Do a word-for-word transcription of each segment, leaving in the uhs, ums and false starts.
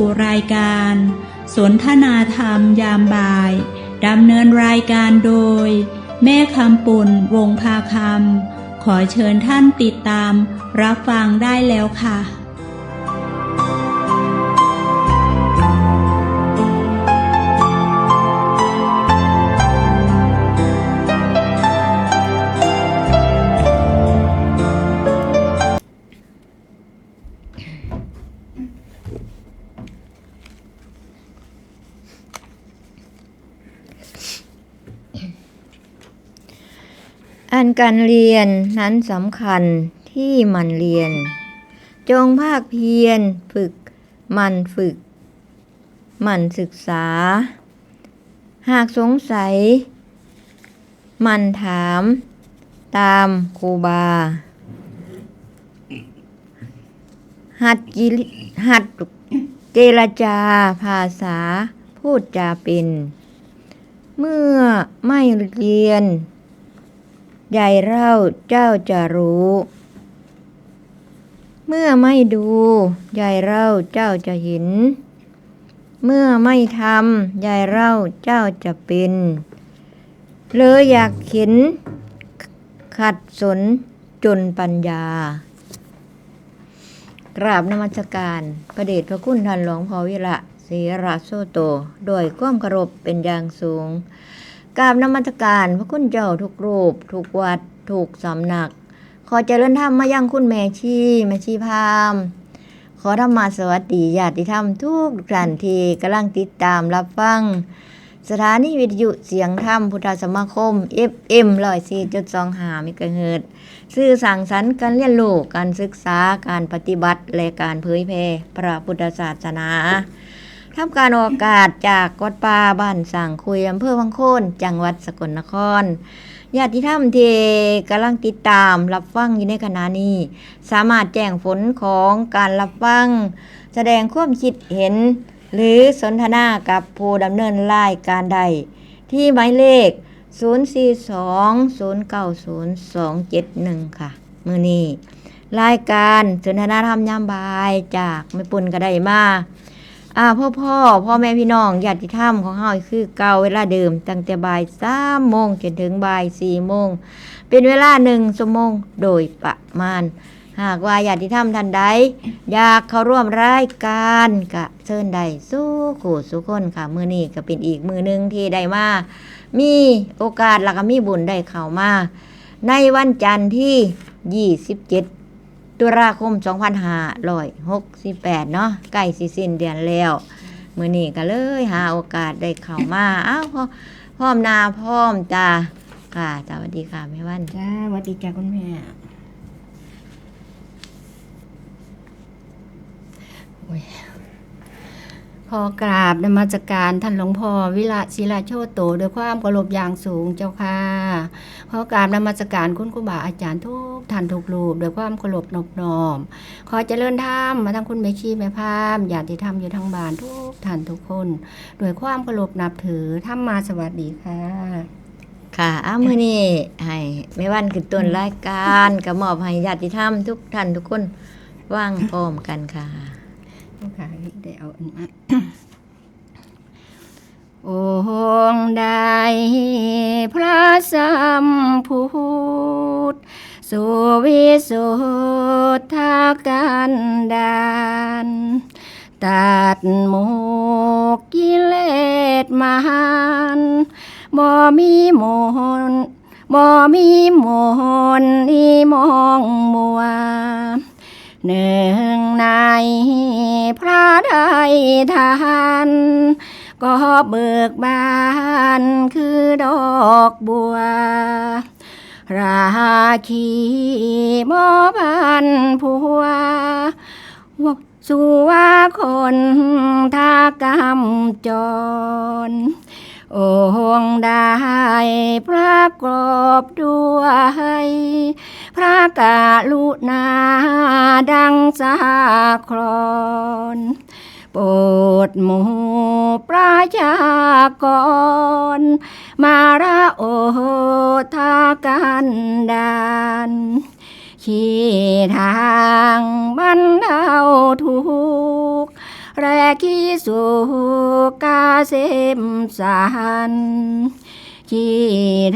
สู่รายการสนทนาธรรมยามบ่าย ดำเนินรายการโดย แม่คำปุ่น วงศ์พาคำ ขอเชิญท่านติดตามรับฟังได้แล้วค่ะ อันการเรียนนั้นสำคัญที่หมั่นเรียน จงภาคเพียรฝึกหมั่นฝึกหมั่นศึกษา หากสงสัยหมั่นถามตามครูบา หัดกิริหัดเจรจาภาษาพูดจาเป็น เมื่อไม่เรียน ใหญ่เล่าเจ้าจะรู้ เมื่อไม่ดู ใหญ่เล่าเจ้าจะเห็น เมื่อไม่ทำ ใหญ่เล่าเจ้าจะเป็น เลยอยากเข็นขัดสนจนปัญญา กราบนมัสการพระเดชพระคุณท่านหลวงพ่อวิระเสระโสโต ด้วยความเคารพเป็นอย่างสูง กราบนมัสการพระคุณเจ้าทุกรูป ทุกวัด ทุกสำนัก ขอเจริญธรรมมายังคุณแม่ชี แม่ชีพราหมณ์ ขอธรรมาสวัสดีญาติธรรมทุกท่านที่กำลังติดตามรับฟัง สถานีวิทยุเสียงธรรมพุทธสมาคม เอฟเอ็ม ร้อยสี่จุดสองห้า เมกะเฮิรตซ์ สื่อสร้างสรรค์การเรียนรู้ การศึกษา การปฏิบัติ และการเผยแผ่พระพุทธศาสนา ทำการออกอากาศจากวัดป่าบ้านสร้างคุย อำเภอวังโคน จังหวัดสกลนคร ญาติธรรมที่กำลังติดตามรับฟังอยู่ในขณะนี้ สามารถแจ้งผลของการรับฟัง แสดงความคิดเห็น หรือสนทนากับผู้ดำเนินรายการได้ ที่หมายเลข ศูนย์สี่สอง ศูนย์เก้าศูนย์ สองเจ็ดหนึ่ง ค่ะ มื้อนี้ รายการสนทนาธรรมยามบ่ายจากแม่ปุ้นก็ได้มา อ่า พ่อพ่อ พ่อแม่พี่น้องญาติธรรมของเฮาคือเก่าเวลาเดิม ตั้งแต่บ่ายสามโมงจนถึงบ่ายสี่โมง เป็นเวลาหนึ่งชั่วโมงโดยประมาณ หากว่าญาติธรรมท่านใด อยากเข้าร่วมรายการก็เชิญได้สู่คู่สู่คนค่ะ มื้อนี้ก็เป็นอีกมื้อหนึ่งที่ได้มา มีโอกาสแล้วก็มีบุญได้เข้ามา ในวันจันทร์ที่ยี่สิบเจ็ด ตุลาคม สองพันห้าร้อยหกสิบแปด เนาะ ใกล้สิสิ้นเดือนแล้ว มื้อนี้ก็เลยหาโอกาสได้เข้ามา อ้าว พร้อม พร้อมหน้าพร้อมตา ค่ะ สวัสดีค่ะแม่วัน จ้า สวัสดีจ้าคุณแม่ โอ้ย ขอกราบนมัสการท่านหลวงพ่อวิระศิลาโชโต ด้วยความเคารพอย่างสูงเจ้าค่ะ ขอกราบนมัสการคุณครูบาอาจารย์ทุกท่านทุกรูป ด้วยความเคารพนอบน้อม ขอเจริญธรรมมาทั้งคุณแม่ชีแม่พราหมณ์ ญาติธรรมอยู่ทั้งบ้านทุกท่านทุกคน ด้วยความเคารพนับถือ ธรรมาสวัสดีค่ะ ค่ะ อ้าว มื้อนี้ให้แม่วันขึ้นต้นรายการ ก็มอบให้ญาติธรรมทุกท่านทุกคนฟังพร้อมกันค่ะ ค่ะ ได้เอาอันมา องค์ใดพระสัมพุทธ สุวิสุทธกันดาร ตัดหมกกิเลสมาร บ่มีมนต์ บ่มีมนต์อีมองมัว เนื่องในพระได้ทาน ก็เบิกบานคือดอกบัว ราคีบ่พันผัว สุว่าคนทากรรมจร องค์ได้ประกอบด้วย พระกรุณาดังสาคร โปรดหมู่ประชากร มาละโอทากันดาร ชี้ทางบรรเทาทุกข์ แปรขี้สุกเกษมสันต์ ขี่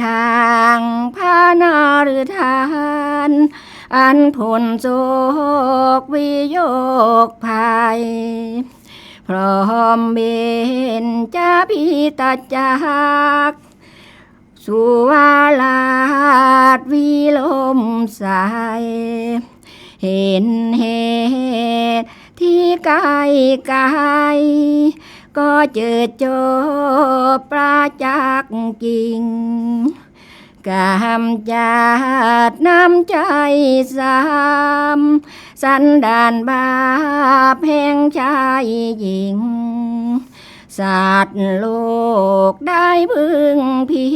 ทางพระนฤทันต์ อันพ้นโศกวิโยคภัย พร้อมเบญจพีตจักร สุวาราชวิโลมใส เห็นเหตุที่ไกลไกล ก็เจิดจบประจักษ์จริง กำจัดน้ำใจซ้ำ สันดานบาปแห่งชายหญิง สัตว์โลกได้พึงพิ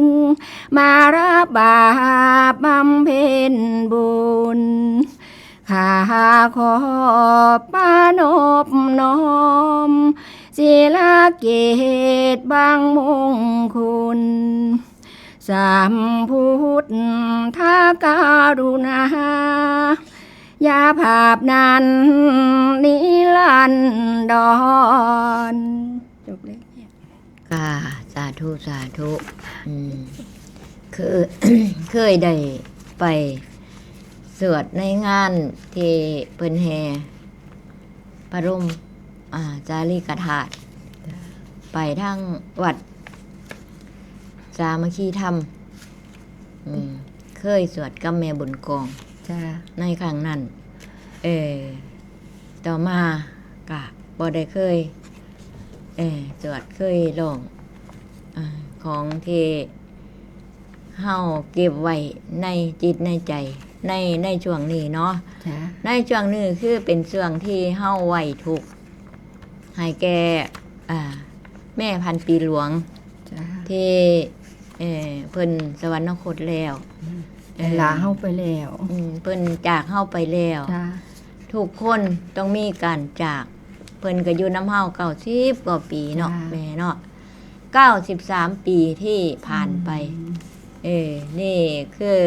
ง มารับบาปบำเพ็ญบุญ ข้าขอประนบน้อม ศิลาเกตบังมงคล สัมพุทธกรุณา อย่าภาพนั้นนิรันดร จบเลย ค่ะ สาธุ สาธุ อืม คือ เคยได้ไปสวดในงานที่เพิ่นแห่พระบรม อ่า สารีริกธาตุ ไปทางวัดสามัคคีธรรม อืม เคยสวดกับแม่บุญกอง จ้า ในครั้งนั้น เออ ต่อมากะบ่ได้เคย เออ สวดเคยร้อง อ่า ของที่เฮาเก็บไว้ในจิตในใจ ใน ในช่วงนี้เนาะ จ้า ในช่วงนี้คือเป็นช่วงที่เฮาไหว้ทุกข์ให้แก่ อ่า แม่พันปีหลวง จ้า ที่ เออ เพิ่นสวรรคตแล้ว เวลาเฮาไปแล้ว อืม เพิ่นจากเฮาไปแล้ว จ้า ทุกคนต้องมีการจาก เพิ่นก็อยู่นำเฮาเก้าสิบกว่าปีเนาะ จ้า แม่เนาะ เก้าสิบสามปีที่ผ่านไป อืม เออ นี่คือ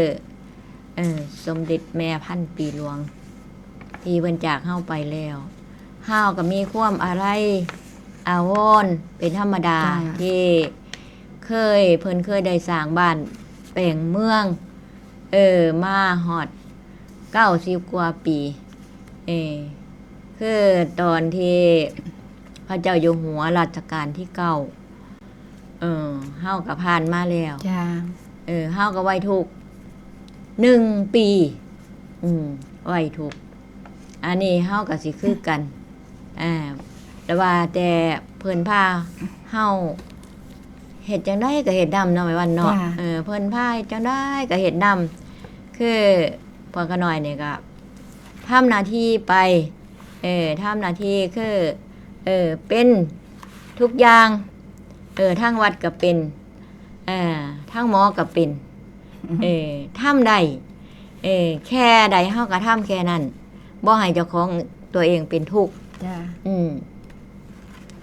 เออ สมเด็จแม่พันปีหลวง ที่เพิ่นจากเฮาไปแล้ว เฮาก็มีความอาลัยอาวรณ์เป็นธรรมดา จ้า ที่เคย เพิ่นเคยได้สร้างบ้านแปลงเมือง เออ มาฮอดเก้าสิบกว่าปี เออ คือตอนที่พระเจ้าอยู่หัวรัชกาลที่เก้า เออ เฮาก็ผ่านมาแล้ว จ้า เออ เฮาก็ไหว้ทุกข์หนึ่งปี อืม ไหว้ทุกข์ อันนี้เฮาก็สิคือกัน อ่า แต่ว่าแต่เพิ่นพาเฮาเฮ็ดจั่งใดก็เฮ็ดนำเนาะ แม่วันเนาะ จ้า เออ เพิ่นพาเฮ็ดจั่งใดก็เฮ็ดนำ คือพ่อขน้อยนี่ก็ทำหน้าที่ไป เออ ทำหน้าที่คือ เออ เป็นทุกอย่าง เออ ทางวัดก็เป็น เออ ทางหมอก็เป็น เออ ทำได้ เออ แค่ใดเฮาก็ทำแค่นั้น บ่ให้เจ้าของตัวเองเป็นทุกข์ จ้า อืม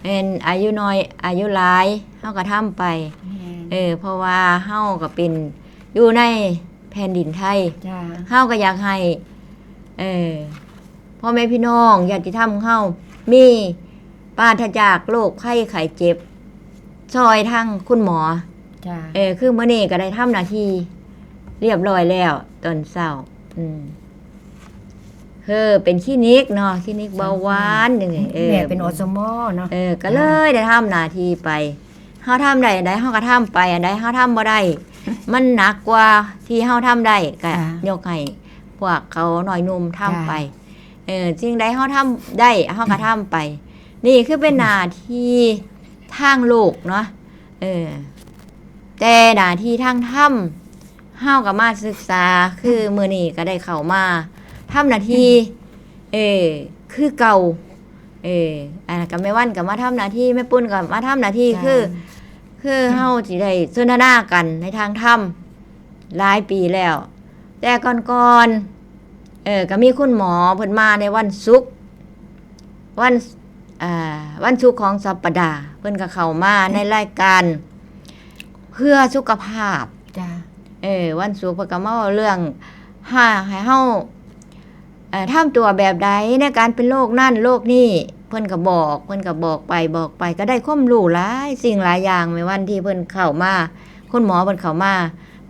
แม่นอายุน้อย อายุหลาย เฮาก็ทำไป แม่น เออ เพราะว่าเฮาก็เป็น อยู่ในแผ่นดินไทย จ้า เฮาก็อยากให้ เออ พ่อแม่พี่น้อง ญาติธรรมของเฮา มีปราศจากโรคภัยไข้เจ็บ ซอยทางคุณหมอ จ้า เออ คือมื้อนี้ก็ได้ทำหน้าที่เรียบร้อยแล้ว ตอนเช้า อืม คือเป็นคลินิกเนาะ คลินิกเบาหวานนี่ เออ แม่เป็นอสมเนาะ เออ ก็เลยได้ทำหน้าที่ไป เฮาทำได้อันใดเฮาก็ทำไป อันใดเฮาทำบ่ได้ มันหนักกว่าที่เฮาทำได้ ก็ ค่ะ ยกให้พวกเขาน้อยหนุ่มทำไป ค่ะ เออ สิ่งใดเฮาทำได้ เฮาก็ทำไป นี่คือเป็นหน้าที่ทางโลกเนาะ เออ แต่หน้าที่ทางธรรม เฮาก็มาศึกษา คือมื้อนี้ก็ได้เข้ามาทำหน้าที่ เออ คือเก่า เออ อันนั้นก็แม่วันก็มาทำหน้าที่ แม่ปุ้นก็มาทำหน้าที่ จ้า คือ คือเฮาสิได้สนทนากันในทางธรรมหลายปีแล้ว แต่ก่อนๆ เออ ก็มีคุณหมอเพิ่นมาในวันศุกร์ วัน อ่า วันศุกร์ของสัปดาห์ เพิ่นก็เข้ามาในรายการ เพื่อสุขภาพ จ้า เออ วันศุกร์เพิ่นก็มาเว้าเรื่อง หา ให้เฮา เอ่อ ทำตัวแบบใดในการเป็นโรคนั่นโรคนี่ เพิ่นก็บอก เพิ่นก็บอกไป บอกไป ก็ได้ความรู้หลายสิ่งหลายอย่าง แม่วันที่เพิ่นเข้ามา คุณหมอเพิ่นเข้ามา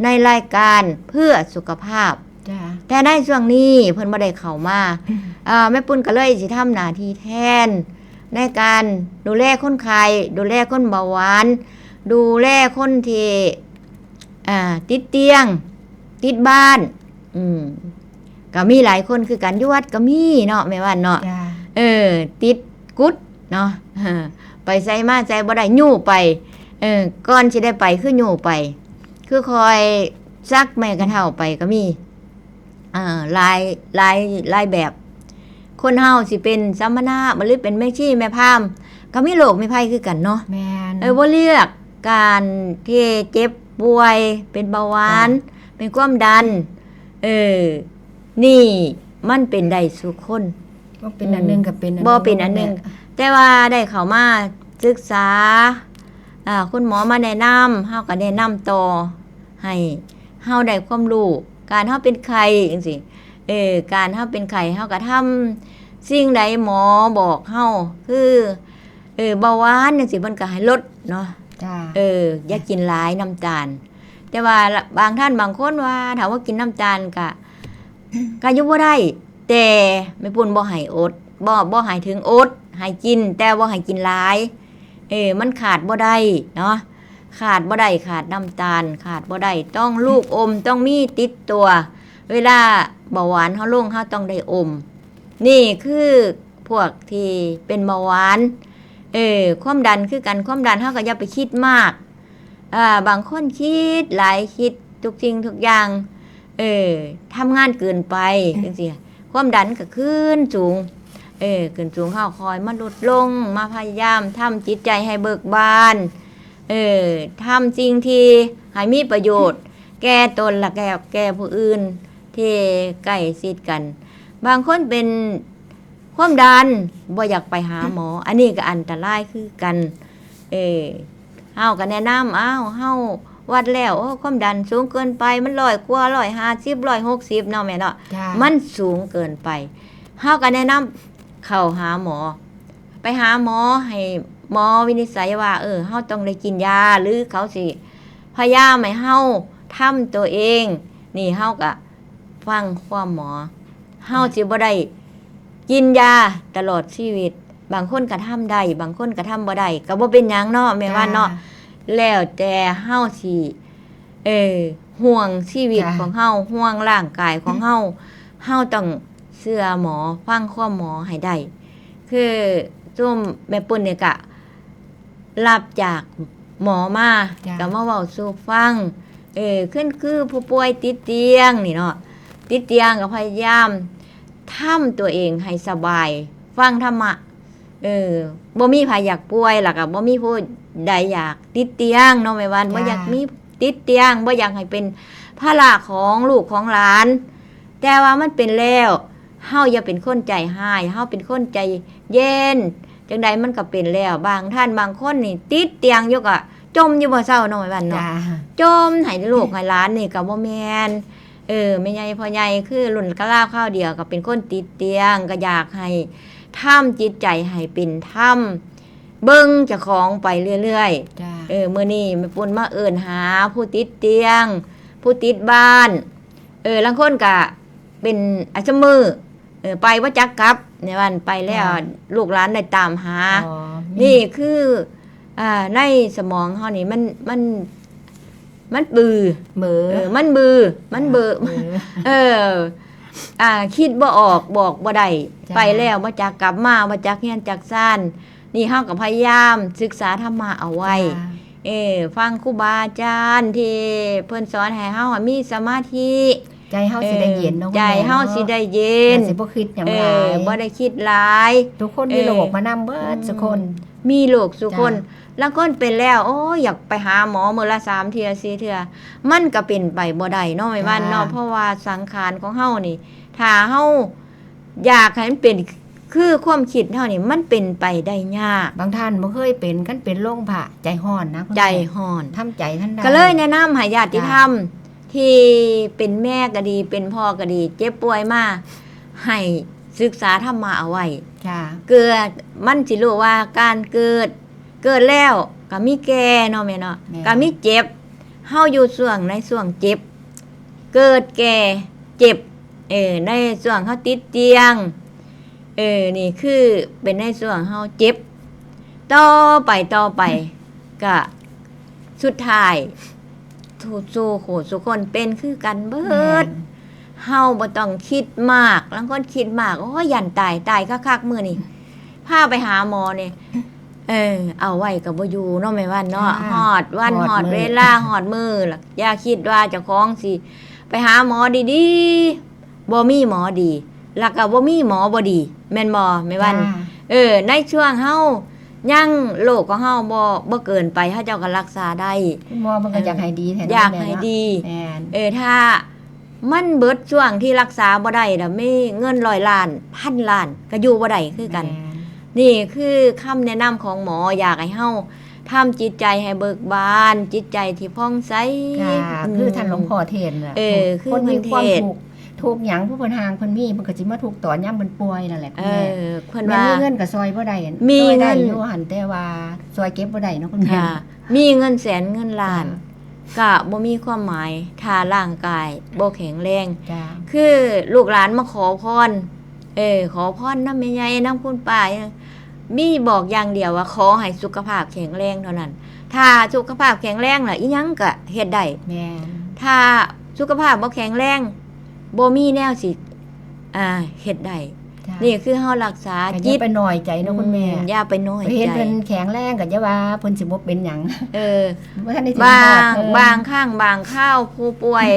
ในรายการเพื่อสุขภาพ จ้า แต่ในช่วงนี้เพิ่นบ่ได้เข้ามา เอ่อ แม่ปุ้นก็เลยสิทำหน้าที่แทน ในการดูแลคนไข้ ดูแลคนเบาหวาน ดูแลคนที่ อ่า ติดเตียง ติดบ้าน อืม ก็มีหลายคนคือกัน อยู่วัดก็มีเนาะ แม่วันเนาะ จ้า เออ ติดกุดเนาะ เออ ไปไสมาไสบ่ได้ ยู้ไป เออ ก่อนสิได้ไปคือยู้ไป คือคอยซักไม้กระเฒ่าไปก็มี เอ่อ หลาย หลาย หลายแบบ คนเฮาสิเป็นสมณะ บ่ หรือเป็นแม่ชีแม่พราหมณ์ ก็มีโรคมีภัยคือกันเนาะ แม่น เออ บ่เลือกการที่เจ็บป่วย เป็นเบาหวาน จ้ะ เป็นความดัน เออ นี่มันเป็นได้สู่คน บ่เป็นอันหนึ่งก็เป็นอันหนึ่ง บ่เป็นอันหนึ่ง แม่ แต่ว่าได้เข้ามาศึกษา อ่า คุณหมอมาแนะนำ เฮาก็แนะนำต่อ ให้เฮาได้ความรู้ การเฮาเป็นไข้จังซี่ เออ การเฮาเป็นไข้ เฮาก็ทำสิ่งใดหมอบอกเฮา คือ เออ เบาหวานจังซี่ เพิ่นก็ให้ลดเนาะ จ้า เออ อย่ากินหลายน้ำตาล แต่ว่าบางท่านบางคนว่า ถ้าว่ากินน้ำตาลก็ ก็อยู่บ่ได้ แต่แม่ปุ้นบ่ให้อด บ่ บ่ให้ถึงอด ให้กิน แต่บ่ให้กินหลาย เออ มันขาดบ่ได้เนาะ ขาดบ่ได้ ขาดน้ำตาล ขาดบ่ได้ ต้องลูกอม ต้องมีติดตัว เวลาเบาหวานเฮาลง เฮาต้องได้อม นี่คือพวกที่เป็นเบาหวาน เออ ความดันคือกัน ความดันเฮาก็อย่าไปคิดมาก อ่า บางคนคิดหลาย คิดทุกสิ่งทุกอย่าง เออ ทำงานเกินไป จังซี่ ความดันก็ขึ้นสูง เออ ขึ้นสูง เฮาคอยมาลดลง มาพยายามทำจิตใจให้เบิกบาน เออ ทำสิ่งที่ให้มีประโยชน์ แก่ตนและแก่ แก่ผู้อื่น ที่ใกล้ชิดกัน บางคนเป็นความดัน บ่อยากไปหาหมอ อันนี้ก็อันตรายคือกัน เออ เฮาก็แนะนำ อ้าว เฮาวัดแล้ว โอ้ ความดันสูงเกินไป มันร้อยกว่า ร้อยห้าสิบ ร้อยหกสิบ เนาะแม่เนาะ จ้า มันสูงเกินไป เฮาก็แนะนำเข้าหาหมอ ไปหาหมอ ให้หมอวินิจฉัยว่า เออ เฮาต้องได้กินยา หรือเขาสิพยายามให้เฮาทำตัวเอง นี่เฮาก็ฟังความหมอ เฮาสิบ่ได้กินยาตลอดชีวิต บางคนก็ทำได้ บางคนก็ทำบ่ได้ ก็บ่เป็นหยังเนาะ แม่ว่าเนาะ จ้า แล้วแต่เฮาสิ เออ ห่วงชีวิต จ้า ของเฮา ห่วงร่างกายของเฮา เฮาต้องเชื่อหมอ ฟังความหมอให้ได้ คือซุมแม่ปุ้นนี่ก็รับจากหมอมา จ้า ก็มาเว้าสู่ฟัง เออ คือ คือผู้ป่วยติดเตียงนี่เนาะ ติดเตียงก็พยายามทำตัวเองให้สบาย ฟังธรรมะ เออ บ่มีไผอยากป่วย แล้วก็บ่มีผู้ใดอยากติดเตียงเนาะแม่วัน จ้า บ่อยากมีติดเตียง บ่อยากให้เป็นภาระของลูกของหลาน แต่ว่ามันเป็นแล้ว เฮาอย่าเป็นคนใจฮ้าย เฮาเป็นคนใจเย็น จั่งใดมันก็เป็นแล้ว บางท่านบางคนนี่ติดเตียงอยู่ก็จมอยู่บ่เซาเนาะแม่วันเนาะ จ้า จมให้ลูกให้หลานนี่ก็บ่แม่น เออ แม่ใหญ่พ่อใหญ่คือรุ่นกะลาวคราวเดียวก็เป็นคนติดเตียง ก็อยากให้ทำจิตใจให้เป็นธรรม เบิ่งเจ้าของไปเรื่อยๆ จ้า เออ มื้อนี้แม่ปุ้นมาเอิ้นหาผู้ติดเตียง ผู้ติดบ้าน เออ ลางคนก็เป็นอัลไซเมอร์ เออ ไปบ่จักกลับ ในวันไปแล้ว จ้า ลูกหลานได้ตามหา อ๋อ นี่คือ อ่า ในสมองเฮานี่มัน มัน มันปือ เหมือ เออ มันบือ มันเบอ เออ เออ อ่า คิดบ่ออก บอกบ่ได้ จ้า ไปแล้วบ่จักกลับมา บ่จักเฮือนจักซาน นี่เฮาก็พยายามศึกษาธรรมะเอาไว้ จ้า เออ ฟังครูบาอาจารย์ที่เพิ่นสอนให้เฮามีสมาธิ ใจเฮาสิได้เย็นเนาะ ใจเฮาสิได้เย็น คุณแม่เนาะ สิบ่คิดหยังหลาย เออ บ่ได้คิดหลาย ทุกคนมีโรคมานำเบิด อืม ทุกคน มีโรคสู่คน จ้ะ ลางคนเป็นแล้ว โอ้ย อยากไปหาหมอมื้อละสามเทื่อสี่เทื่อ มันก็เป็นไปบ่ได้เนาะแม่วันเนาะ จ้ะ เพราะว่าสังขารของเฮานี่ ถ้าเฮาอยากให้มันเป็นคือความคิดเฮานี่ มันเป็นไปได้ยาก บางท่านบ่เคยเป็น คันเป็นลงพระใจฮ้อนนะคุณแม่ ใจฮ้อน ทำใจทันได้ ก็เลยแนะนำให้ญาติธรรม จ้ะ ที่เป็นแม่ก็ดี เป็นพ่อก็ดี เจ็บป่วยมา ให้ศึกษาธรรมะเอาไว้ ค่ะ เกิดมันสิรู้ว่าการเกิด เกิดแล้วก็มีแก่เนาะแม่เนาะ แม่น ก็มีเจ็บ เฮาอยู่ช่วงในช่วงเจ็บ เกิดแก่เจ็บ เออ ในช่วงเฮาติดเตียง เออ นี่คือเป็นในช่วงเฮาเจ็บ ต่อไปต่อไปก็สุดท้ายสู่สู่คู่สู่คนเป็นคือกันเบิด แม่น เฮาบ่ต้องคิดมาก ลางคนคิดมาก โอ้ย ย่านตาย ตายคักๆมื้อนี้ พาไปหาหมอนี่ เออ เอาไว้ก็บ่อยู่เนาะแม่วันเนาะ ค่ะ ฮอดวัน ฮอด ฮอด มื้อ เวลา ฮอดมื้อล่ะ อย่าคิดว่าเจ้าของสิ ไปหาหมอดีๆ บ่มีหมอดี แล้วก็บ่มีหมอบ่ดี แม่นบ่แม่วัน จ้า เออ ในช่วงเฮายังโรคของเฮาบ่ บ่เกินไป เฮาเจ้าก็รักษาได้ คุณหมอมันก็อยากให้ดีแท้ อยากให้ดี แม่น เออ ถ้ามันเบิดช่วงที่รักษาบ่ได้ล่ะ มีเงินร้อยล้าน พันล้าน ก็อยู่บ่ได้คือกัน แม่น นี่คือคำแนะนำของหมอ อยากให้เฮาทำจิตใจให้เบิกบาน จิตใจที่ผ่องใส ค่ะ อืม คือท่านหลวงพ่อเทศน์น่ะ เออ คือ คนมี เพิ่น ความ เทศน์ ทุกข์ ทุกข์หยัง ผู้เพิ่นห่างเพิ่นมี เพิ่นก็สิมาทุกข์ตอนยามเพิ่นป่วยนั่นแหละคุณ เอ แม่ อ เพิ่น แม่ ว่า มีเงินก็ซอยบ่ได้ มี ซอยได้ เงิน อยู่หั่น แต่ว่าซอยเก็บบ่ได้เนาะคุณแม่ ค่ะ มีเงินแสนเงินล้าน ค่ะ ก็บ่มีความหมาย ถ้าร่างกายบ่แข็งแรง จ้า คือลูกหลานมาขอพร เออ ขอพรนำแม่ใหญ่นำคุณป้า มีบอกอย่างเดียวว่าขอให้สุขภาพแข็งแรงเท่านั้น ถ้าสุขภาพแข็งแรงล่ะ อีหยังก็เฮ็ดได้ แม่น ถ้าสุขภาพบ่แข็งแรง บ่มีแนวสิ อ่า เฮ็ดได้ จ้า นี่คือเฮารักษา ก็ จิ อย่า ต ไปน้อยใจเนาะคุณแม่ อืม อย่าไปน้อย ไปเห็น ใจ เพิ่นแข็งแรงก็อย่าว่าเพิ่นสิบ่เป็นหยัง เออ บ่ทันได้ถึง บา ฮอด ง เออ บางครั้งบางคราวผู้ป่วย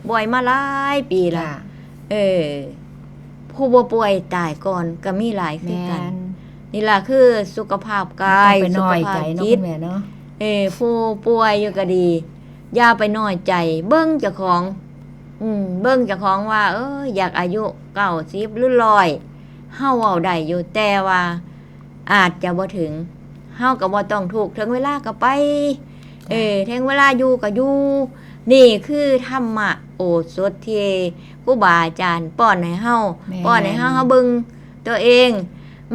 ป่วยมาหลายปีละ จ้า เออ ผู้บ่ป่วยตายก่อนก็มีหลายคือกัน แม่น นี่ล่ะคือสุขภาพกาย บ่ต้องไปน้อยใจเนาะ สุขภาพจิต คุณแม่เนาะ เออ ผู้ป่วยอยู่ก็ดี อย่าไปน้อยใจ เบิ่งเจ้าของ อืม เบิ่งเจ้าของว่า เออ อยากอายุเก้าสิบหรือร้อย เฮาเว้าได้อยู่ แต่ว่าอาจจะบ่ถึง เฮาก็บ่ต้องทุกข์ ถึงเวลาก็ไป เออ ถึงเวลาอยู่ก็อยู่ นี่คือธรรมะโอสถที่ครูบาอาจารย์ป้อนให้เฮา แม่น ป้อนให้เฮา เฮาเบิ่งตัวเอง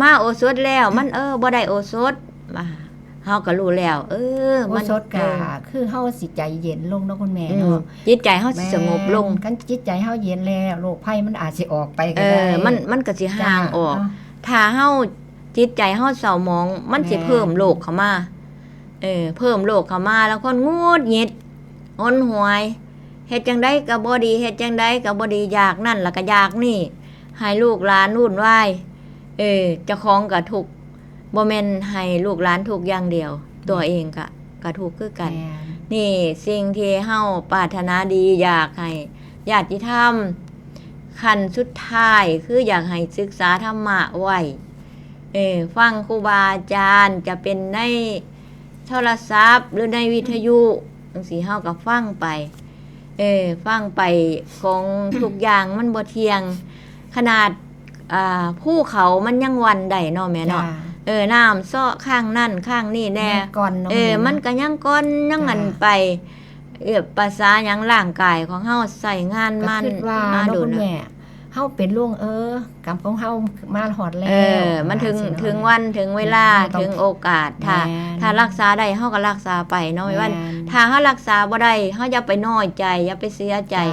มาโอสถแล้ว มัน เออ บ่ได้โอสถ อ่า เฮาก็รู้แล้ว เออ โอ มัน สถก็ เออ คือเฮาสิใจเย็นลงเนาะคุณแม่ อืม เนาะ จิตใจเฮาสิสงบลง แม่น คันจิตใจเฮาเย็นแล้ว โรคภัยมันอาจสิออกไป เอ ก็ได้ อ มัน มันก็สิห่างออก จ้า ถ้าเฮาจิตใจเฮาเศร้าหมอง มันสิ แม่น เพิ่มโรคเข้ามา เออ เพิ่มโรคเข้ามา แล้วคนหงุดหงิด หนหวย เฮ็ดจั่งใดก็บ่ดี เฮ็ดจั่งใดก็บ่ดี อยากนั่นแล้วก็อยากนี่ ให้ลูกหลานวุ่นวาย เออ เจ้าของก็ทุกข์ บ่แม่นให้ลูกหลานทุกข์อย่างเดียว ตัวเองก็ ก็ทุกข์คือกัน แม่น นี่สิ่งที่เฮาปรารถนาดีอยากให้ญาติธรรม ขั้นสุดท้ายคืออยากให้ศึกษาธรรมะไว้ เออ ฟังครูบาอาจารย์ จะเป็นในโทรศัพท์หรือในวิทยุจั่งซี้ เฮาก็ฟังไป เออ ฟังไป ของทุกอย่างมันบ่เที่ยง ขนาด อ่า ภูเขามันยังหวั่นได้เนาะแม่เนาะ จ้า เออ น้ำเซาะข้างนั่นข้างนี่แน่ ยังก่อนเนาะ เออ แม่เนาะ มันก็ยังก่อนยัง จ้า อันไป เออ ภาษาหยังร่างกายของเฮาใช้งาน ก็ มัน คิดว่า มา เนาะ โด คุ น ณ น่ะ แม่ เฮาเป็นโรค เออ กรรมของเฮามาฮอดแล้ว เออ มันถึง สิเนาะ ถึงวันถึงเวลา เฮาต้อง ถึงโอกาส ถ้า แม่น ถ้ารักษาได้เฮาก็รักษาไปเนาะแม่วัน แม่น ถ้าเฮารักษาบ่ได้ เฮาอย่าไปน้อยใจ อย่าไปเสียใจ จ้า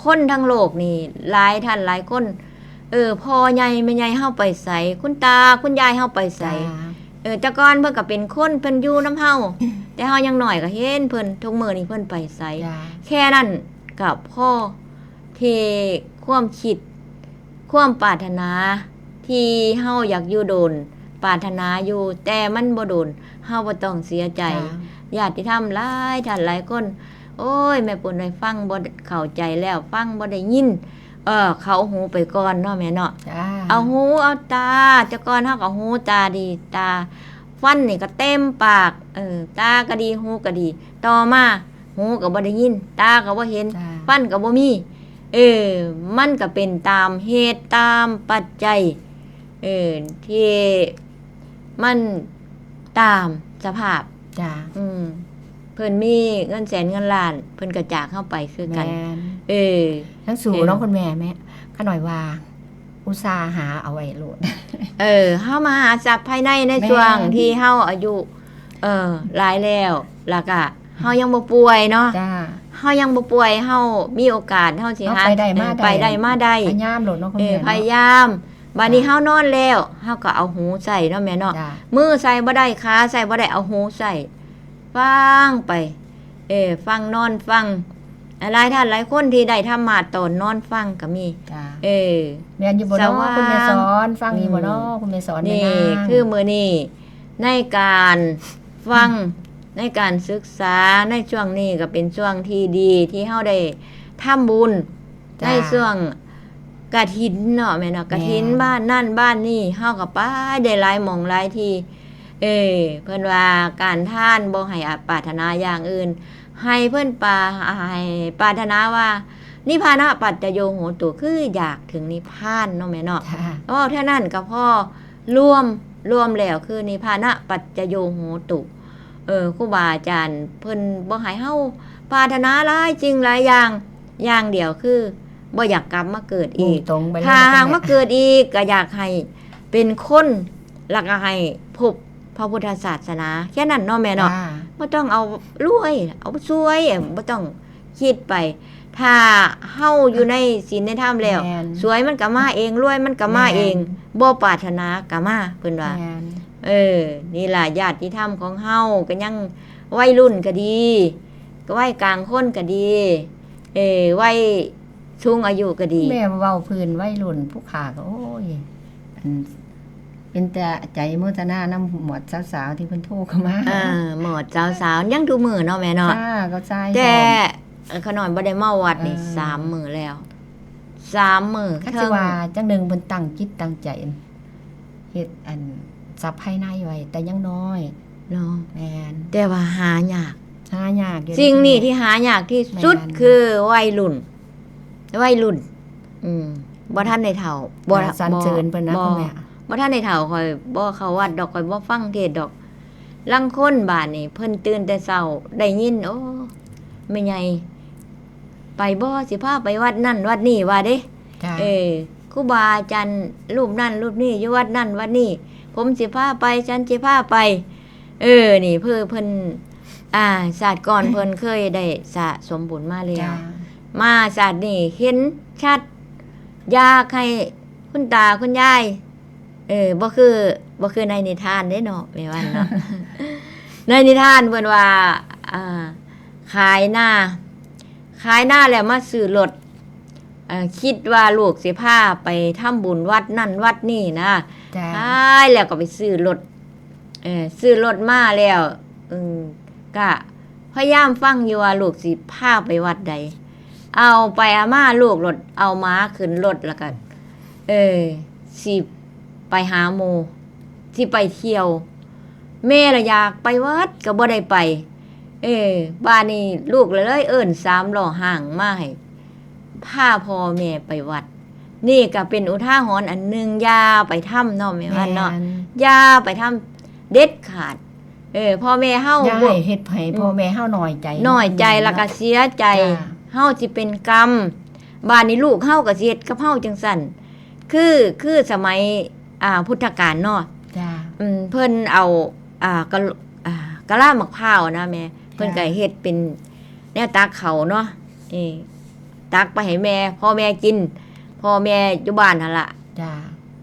คนทั้งโลกนี่ หลายท่านหลายคน เออ พ่อใหญ่แม่ใหญ่เฮาไปไส คุณตาคุณยายเฮาไปไส จ้า เออ แต่ก่อนเพิ่นก็เป็นคน เพิ่นอยู่นำเฮา แต่เฮายังน้อยก็เห็นเพิ่น ทุกมื้อนี้เพิ่นไปไส จ้า แค่นั้นก็พอที่ความคิด ความปรารถนา ที่เฮาอยากอยู่โดน ปรารถนาอยู่ แต่มันบ่โดน เฮาบ่ต้องเสียใจ จ้า ญาติธรรมหลายท่านหลายคน โอ้ย แม่ปุ้นได้ฟังบ่เข้าใจแล้ว ฟังบ่ได้ยิน เออ เขาหูไปก่อนเนาะแม่เนาะ จ้า เอาหูเอาตา แต่ก่อนเฮาก็หูตาดี ตา ฟันนี่ก็เต็มปาก เออ ตาก็ดี หูก็ดี ต่อมา หูก็บ่ได้ยิน ตาก็บ่เห็น จ้า ฟันก็บ่มี เออ มันก็เป็นตามเหตุตามปัจจัย เออ ที่มันตามสภาพ จ้า อืม เพิ่นมีเงินแสนเงินล้าน เพิ่นก็จากเฮาไปคือกัน แม่น เออ ทั้งสู่ เออ เนาะคุณแม่ แม่ ข้าน้อยว่า อุตส่าห์หาเอาไว้โลด เออ เฮามาหาทรัพย์ภายในใน แม่น ช่วงที่เฮาอายุ เออ หลายแล้ว แล้วก็เฮายังบ่ป่วยเนาะ จ้า เฮายังบ่ป่วย เฮามีโอกาส เฮาสิ เฮา หา ไปได้มา เออ ได้ ไปได้มาได้ พยายามโลดเนาะคุณ เออ แม่เนาะ พยายาม บัดนี้ จ้า เฮานอนแล้ว เฮาก็เอาหูใส่เนาะแม่เนาะ จ้า มือใส่บ่ได้ ขาใส่บ่ได้ เอาหูใส่ ฟังไป เออ ฟังนอนฟัง หลายท่านหลายคนที่ได้ธรรมะตอนนอนฟังก็มี จ้า เออ แม่นอยู่บ่เนาะ สว่าง คุณแม่สอน ฟังอยู่บ่เนาะ อืม คุณแม่สอน นี่ แม่นาง คือมื้อนี้ ในการฟัง ในการศึกษา ในช่วงนี้ก็เป็นช่วงที่ดีที่เฮาได้ทำบุญ จ้า ในช่วงกฐินเนาะแม่เนาะ กฐิน แม่น บ้านนั่นบ้านนี่ เฮาก็ไปได้หลายหม่องหลายที่ เออ เพิ่นว่าการทานบ่ให้ปรารถนาอย่างอื่น ให้เพิ่นปา ให้ปรารถนาว่า นิพพานะปัจจโยโหตุ คืออยากถึงนิพพานเนาะแม่เนาะ จ้า เว้าเท่านั้นก็พอ รวม รวมแล้วคือนิพพานะปัจจโยโหตุ เออ ครูบาอาจารย์เพิ่นบ่ให้เฮาปรารถนาหลายสิ่งหลายอย่าง อย่างเดียวคือบ่อยากกลับมาเกิดอีก มุ่งตรงไปเลย ถ้าหากมาเกิดอีกก็อยากให้เป็นคน แล้วก็ให้พบพระพุทธศาสนา แค่นั้นเนาะแม่เนาะ จ้า บ่ต้องเอารวย เอาสวย บ่ต้องคิดไป ถ้าเฮาอยู่ในศีลในธรรมแล้ว แม่น สวยมันก็มาเอง รวยมันก็มาเอง แม่น บ่ปรารถนาก็มา เพิ่นว่า แม่น เออ นี่ล่ะญาติธรรมของเฮา ก็ยังวัยรุ่นก็ดี ก็วัยกลางคนก็ดี เออ วัยสูงอายุก็ดี แม่เว้าพื้นวัยรุ่นผู้ข้าก็ โอ้ย อัน เป็นแต่ใจโมทนานำหมวดสาวๆที่เพิ่นโทรเข้ามา เออ หมวดสาวๆ ยังทุกมื้อเนาะแม่เนาะ จ้า ก็ใช่ แต่ พร้อม เออ ขน้อยบ่ได้มาวัดนี่ เออ สามมื้อแล้ว สามมื้อ คันสิว่า เทิง จังหนึ่งเพิ่นตั้งจิตตั้งใจ เฮ็ดอันทรัพย์ภายในไว้ แต่ยังน้อย เนาะ แม่น แต่ว่าหายาก หายากอยู่ สิ่งนี้ที่หายากที่สุด แม่น คือวัยรุ่น วัยรุ่น อืม บ่ทันได้เฒ่า บ่ น่าสรรเสริญเพิ่นนะ บ่ คุณแม่ บ่ทันได้เฒ่า ข้อยบ่เข้าวัดดอก ข้อยบ่ฟังเทศน์ดอก ลางคนบาดนี้เพิ่นตื่นแต่เช้า ได้ยิน โอ้ แม่ใหญ่ ไปบ่ สิพาไปวัดนั่นวัดนี่ ว่าเด้ จ้า เออ ครูบาอาจารย์รูปนั่นรูปนี่ อยู่วัดนั่นวัดนี่ ผมสิพาไป ฉันสิพาไป เออ นี่เพื่อเพิ่น อ่า ชาติก่อนเพิ่นเคยได้สะสมบุญมาแล้ว จ้า มาชาตินี้เห็นชัด อยากให้คุณตาคุณยาย เออ บ่คือ บ่คือในนิทานเด้เนาะ แม่วันเนาะ ในนิทานเพิ่นว่า อ่า ขายนา ขายนาแล้วมาซื้อรถ เอ่อ คิดว่าลูกสิพาไปทำบุญวัดนั่นวัดนี่นะ จ้า ขายแล้วก็ไปซื้อรถ เอ่อ ซื้อรถมาแล้ว อืม ก็พยายามฟังอยู่ว่าลูกสิพาไปวัดใด เอาไปเอามาลูกรถ เอาหมาขึ้นรถแล้วก็ เออ สิไปหาหมู่ สิไปเที่ยว แม่ละอยากไปวัดก็บ่ได้ไป เออ บาดนี้ลูกละเลยเอิ้นสามล้อห้างมาให้ พาพ่อแม่ไปวัด นี่ก็เป็นอุทาหรณ์อันหนึ่ง อย่าไปทำเนาะแม่วันเนาะ แม่น อย่าไปทำเด็ดขาด เออ พ่อแม่เฮา อย่า บ่ ให้เฮ็ดให้ อืม พ่อแม่เฮาน้อยใจ น้อยใจ เนาะ แล้วก็เสียใจ จ้า เฮาสิเป็นกรรม บาดนี้ลูกเฮาก็สิเฮ็ดกับเฮาจังซั่น คือ คือสมัย อ่า พุทธกาลเนาะ จ้า อืม เพิ่นเอา อ่า กะ อ่า กะลาหมากพร้าวนะแม่ เพิ่น จ้า ก็เฮ็ดเป็นแนวตักข้าวเนาะ เออ ตักไปให้แม่ พ่อแม่กิน พ่อแม่อยู่บ้านหั่นล่ะ จ้า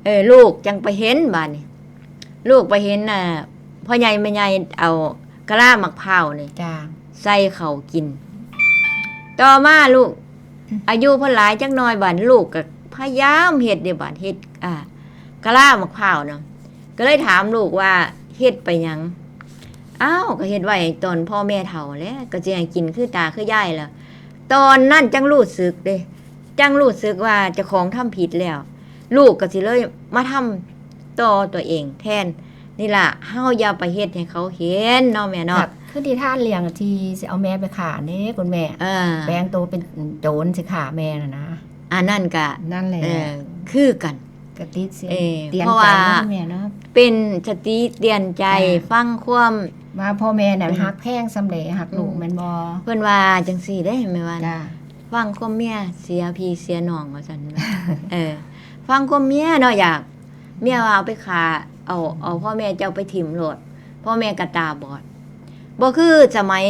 เออ ลูกจังไปเห็นบาดนี้ ลูกไปเห็นน่ะ พ่อใหญ่แม่ใหญ่เอากะลาหมากพร้าวนี่ จ้า ใส่ข้าวกิน ต่อมาลูก อายุเพิ่นหลายจักหน่อย บาดลูกก็พยายามเฮ็ดเด้ บาดเฮ็ด อ่า กะลาหมากพร้าวเนาะ ก็เลยถามลูกว่า เฮ็ดไปหยัง อ้าว ก็เฮ็ดไว้ตอนพ่อแม่เฒ่าแหละ ก็สิให้กินคือตาคือยายล่ะ ตอนนั้นจังรู้สึกเด้ จังรู้สึกว่าเจ้าของทำผิดแล้ว ลูกก็สิเลยมาทำต่อตัวเองแทน นี่ล่ะ เฮาอย่าไปเฮ็ดให้เขาเห็นเนาะแม่เนาะ ครับ คือนิทานเรื่องที่สิเอาแม่ไปฆ่าเด้คุณแม่ เออ แปลงตัวเป็นโจรสิฆ่าแม่น่ะนะ อันนั้นก็ นั่นแหละ เออ คือกัน กะติเสีย เออ เตือน เพราะว่า ใจเนาะคุณแม่เนาะ เป็นสติเตือนใจ จ้า ฟังความ ว่าพ่อแม่น่ะ อืม ฮักแพงส่ำใด ฮักลูก อืม แม่นบ่ เพิ่นว่าจังซี่เด้แม่วัน จ้า ฟังความเมียเสียพี่เสียน้องว่าซั่น เออ ฟังความเมียเนาะ อยาก เมียว่าเอาไปฆ่า เอา เอาพ่อแม่เจ้าไปถิ่มโลด พ่อแม่ก็ตาบอด บ่คือสมัย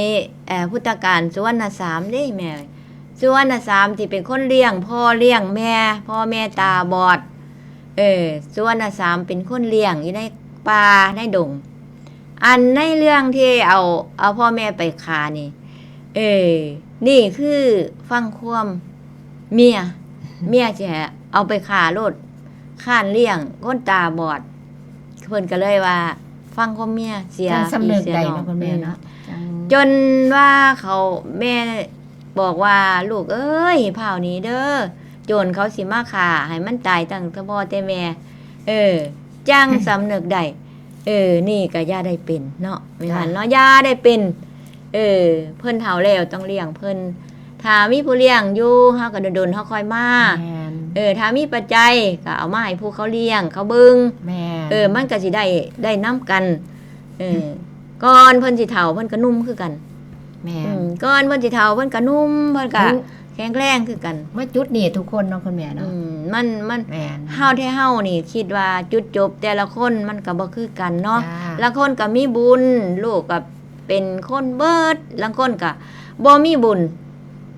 เอ่อ พุทธกาลสุวรรณสามเด้แม่ สุวรรณสามที่เป็นคนเลี้ยงพ่อเลี้ยงแม่ พ่อแม่ตาบอด เออ สุวรรณสามเป็นคนเลี้ยงอยู่ในป่าในดง อันในเรื่องที่เอา เอาพ่อแม่ไปฆ่านี่ เออ นี่คือฟังความเมีย เมียสิให้เอาไปฆ่าโลด ค้านเลี้ยงคนตาบอด เพิ่นก็เลยว่า ฟังความเมียเสีย จั่งสำนึกได้เนาะ พี่เสียน้อง คุณแม่เนาะ อืม จั่ง จนว่าเขา แม่บอกว่า "ลูกเอ้ย ฟ้าวหนีเด้อ โจรเขาสิมาฆ่า ให้มันตายตั้งแต่พ่อแต่แม่" เออ จั่งสำนึกได้ เออ นี่ก็อย่าได้เป็นเนาะ แม่น จ้ะ หั่นเนาะ อย่าได้เป็น เออ เพิ่นเฒ่าแล้วต้องเลี้ยงเพิ่น ถ้ามีผู้เลี้ยงอยู่ เฮาก็โดนๆ เฮาค่อยมา แม่น เออ ถ้ามีปัจจัยก็เอามาให้ผู้เขาเลี้ยง เขาเบิ่ง แม่น เออ มันก็สิได้ ได้นำกัน เออ ก่อนเพิ่นสิเฒ่า เพิ่นก็หนุ่มคือกัน แม่น อืม ก่อนเพิ่นสิเฒ่า เพิ่นก็หนุ่ม เพิ่นก็ ถึง แข็งแรงคือกัน มาจุดนี้ทุกคนเนาะคุณแม่เนาะ อืม มัน มัน แม่น เฮาแท้เฮานี่คิดว่าจุดจบแต่ละคนมันก็บ่คือกันเนาะ จ้า ลางคนก็มีบุญ ลูกก็เป็นคนเบิด ลางคนก็บ่มีบุญ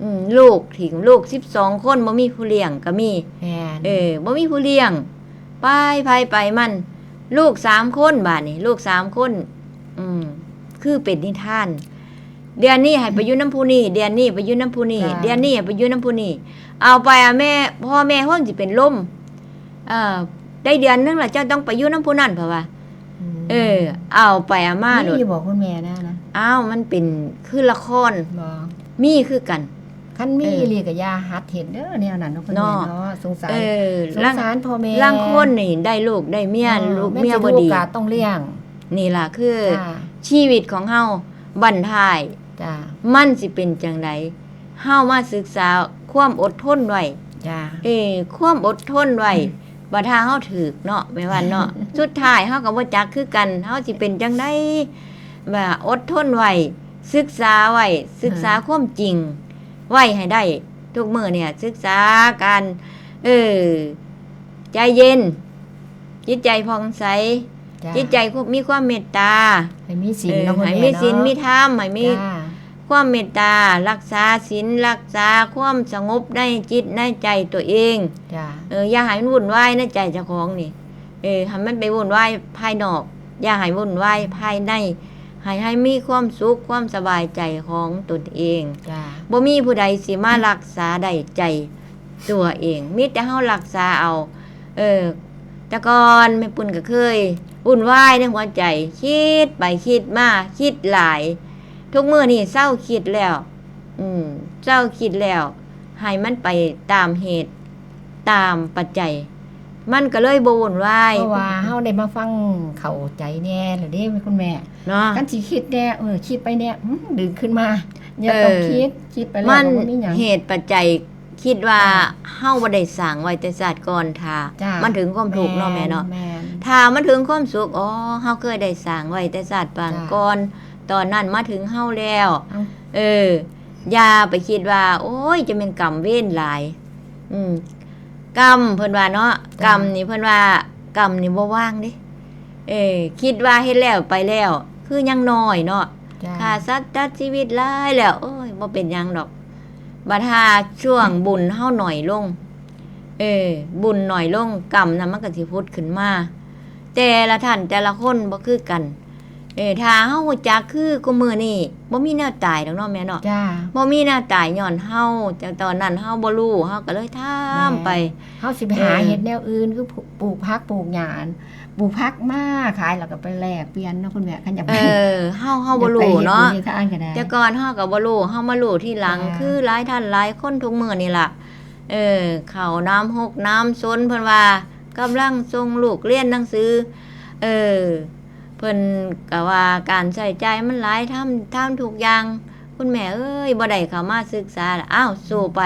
อืม ลูกถิ่ม ลูกสิบสองคนบ่มีผู้เลี้ยงก็มี แม่น เออ บ่มีผู้เลี้ยง ไปไผไปมัน ลูกสามคนบาดนี้ ลูกสามคน อืม คือเป็นนิทาน เดือนนี้ให้ไปอยู่นำผู้นี้ เดือนนี้ไปอยู่นำผู้นี้ จ้า เดือนนี้ให้ไปอยู่นำผู้นี้ เอาไปอะแม่ พ่อแม่เพิ่นสิเป็นลม เออ ได้เดือนหนึ่งแล้วเจ้าต้องไปอยู่นำผู้นั้น เพราะว่า อืม เออ เอาไปเอามา มี โลด อยู่บ่คุณแม่นะนะ อ้าว มันเป็นคือละคร บ่ มีคือกัน คันมี เออ อีหลีก็อย่าหัดเฮ็ดเด้อแนวนั้นเนาะคุณแม่ เนาะ เนาะ สงสาร เออ สงสารพ่อแม่ ลางคนนี่ได้ลูกได้เมีย เออ ลูกเมียบ่ดี แม่นสิถูกกะต้องเลี้ยง นี่ล่ะคือ จ้า ชีวิตของเฮาบั้นท้าย จ้า มันสิเป็นจั่งใด เฮามาศึกษาความอดทนไว้ จ้า เออ ความอดทนไว้ อืม บัดถ้าเฮาถืกเนาะ แม่วันเนาะ สุดท้ายเฮาก็บ่จักคือกัน เฮาสิเป็นจั่งใด ว่าอดทนไว้ ศึกษาไว้ ศึกษา อ่า ความจริงไว้ให้ได้ ทุกมื้อเนี่ย ศึกษาการ เออ ใจเย็น จิตใจผ่องใส จ้า จิตใจมีความเมตตา ให้มีศีล เออ เนาะคุณแม่ ให้มีศีล เนาะ มีธรรม ให้มี จ้า ความเมตตา รักษาศีล รักษาความสงบในจิตในใจตัวเอง จ้า เออ อย่าให้มันวุ่นวายในใจเจ้าของนี่ เออ ให้มันไปวุ่นวายภายนอก อย่าให้วุ่นวายภายใน ให้ ให้มีความสุขความสบายใจของตนเอง จ้า บ่มีผู้ใดสิมารักษาได้ใจตัวเอง มีแต่เฮารักษาเอา เออ แต่ก่อนแม่ปุ้นก็เคยวุ่นวายในหัวใจ คิดไปคิดมา คิดหลาย ทุกมื้อนี้เซาคิดแล้ว อืม เซาคิดแล้ว ให้มันไปตามเหตุ ตามปัจจัย มันก็เลยบ่วุ่นวาย เพราะว่าเฮาได้มาฟังเข้าใจแน่แล้วเด้คุณแม่ เนาะ คันสิคิดแน่ เออ คิดไปแน่ อืม ดึงขึ้นมา อย่าต้อง เออ คิด คิดไปแล้ว มัน ก็บ่มีหยัง เหตุปัจจัย คิดว่า จ้า เฮาบ่ได้สร้างไว้แต่ชาติก่อน ถ้า จ้า มันถึงความทุกข์เนาะแม่เนาะ แม่น แม่น ถ้ามันถึงความสุข อ๋อ เฮาเคยได้สร้างไว้แต่ชาติปาง จ้า ก่อน ตอนนั้นมาถึงเฮาแล้ว เอ้า เออ อย่าไปคิดว่า โอ้ย จะแม่นกรรมเวรหลาย อืม กรรมเพิ่นว่าเนาะ จ้า กรรมนี่เพิ่นว่า กรรมนี่บ่ว่างเด้ เออ คิดว่าเฮ็ดแล้วไปแล้ว คือยังน้อยเนาะ จ้า ฆ่าสัตว์ตัดชีวิตหลายแล้ว โอ้ย บ่เป็นหยังดอก บัดหาช่วงบุญเฮาน้อยลง เออ บุญน้อยลง กรรมน่ะมันก็สิผุดขึ้นมา แต่ละท่านแต่ละคนบ่คือกัน เออ ถ้าเฮารู้จักคือกูมื้อนี้ บ่มีแนวตายดอกเนาะแม่เนาะ จ้า บ่มีแนวตายย้อนเฮา แต่ตอนนั้นเฮาบ่รู้ เฮาก็เลยทำไป แม่น เฮาสิไปหา เออ เฮ็ดแนวอื่น คือปลูกผักปลูกหญ้า ปลูกผักมาขายแล้วก็ไปแลกเปลี่ยนเนาะคุณแม่ คันอยาก เออ เฮา เฮาบ่รู้เนาะ อยากไปเฮ็ดบุญเฮ็ดทานก็ได้ แต่ก่อนเฮาก็บ่รู้ เฮามารู้ทีหลัง จ้า คือหลายท่านหลายคนทุกมื้อนี่ล่ะ เออ เข้าน้ำฮกน้ำซน เพิ่นว่ากำลังส่งลูกเรียนหนังสือ เออ เพิ่นก็ว่าการใช้จ่ายมันหลาย ทำ ทำทุกอย่าง คุณแม่เอ้ย บ่ได้เข้ามาศึกษาล่ะ อ้าว สู้ไป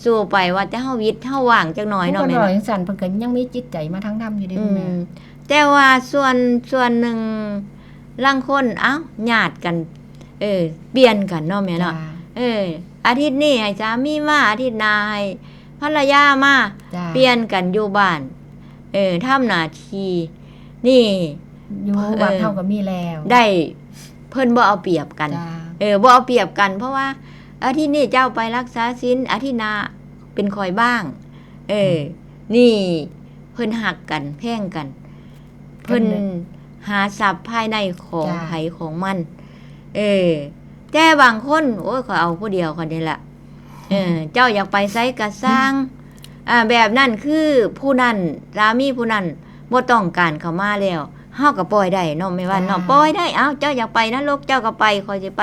สู้ไป ว่าแต่เฮาหวิดเฮาว่างจักหน่อยเนาะ เพิ่นก็ แม่เนาะ ว่าจั่งซั้น เพิ่นก็ยังมีจิตใจมาทางธรรมอยู่เด้ อืม คุณแม่ แต่ว่าส่วน ส่วนหนึ่ง ลางคน เอ้า ญาติกัน เออ เปลี่ยนกันเนาะแม่เนาะ จ้า เออ อาทิตย์นี้ให้สามีมา อาทิตย์หน้าให้ ภรรยามา จ้า เปลี่ยนกันอยู่บ้าน เออ ทำหน้าที่ นี่ อยู่ เออ วัดเฮาก็มีแล้ว ได้ เพิ่นบ่เอาเปรียบกัน จ้า เออ บ่เอาเปรียบกัน เพราะว่าอาทิตย์นี้เจ้าไปรักษาศีล อาทิตย์หน้าเป็นข้อยบ้าง เออ อืม นี่ เพิ่นฮักกัน แพงกัน เพิ่น เพิ่นหาทรัพย์ภายในของ จ้า ไผของมัน เออ แต่บางคน โอ้ย ข้อยเอาผู้เดียวข้อยนี่ล่ะ เออ เจ้าอยากไปไสก็ซ่าง อ่า แบบนั้นคือผู้นั้น สามีผู้นั้นบ่ต้องการเข้ามาแล้ว เฮาก็ปล่อยได้เนาะ แม่ว่าเนาะ จ้า ปล่อยได้ เอ้า เจ้าอยากไปนรก เจ้าก็ไป ข้อยสิไป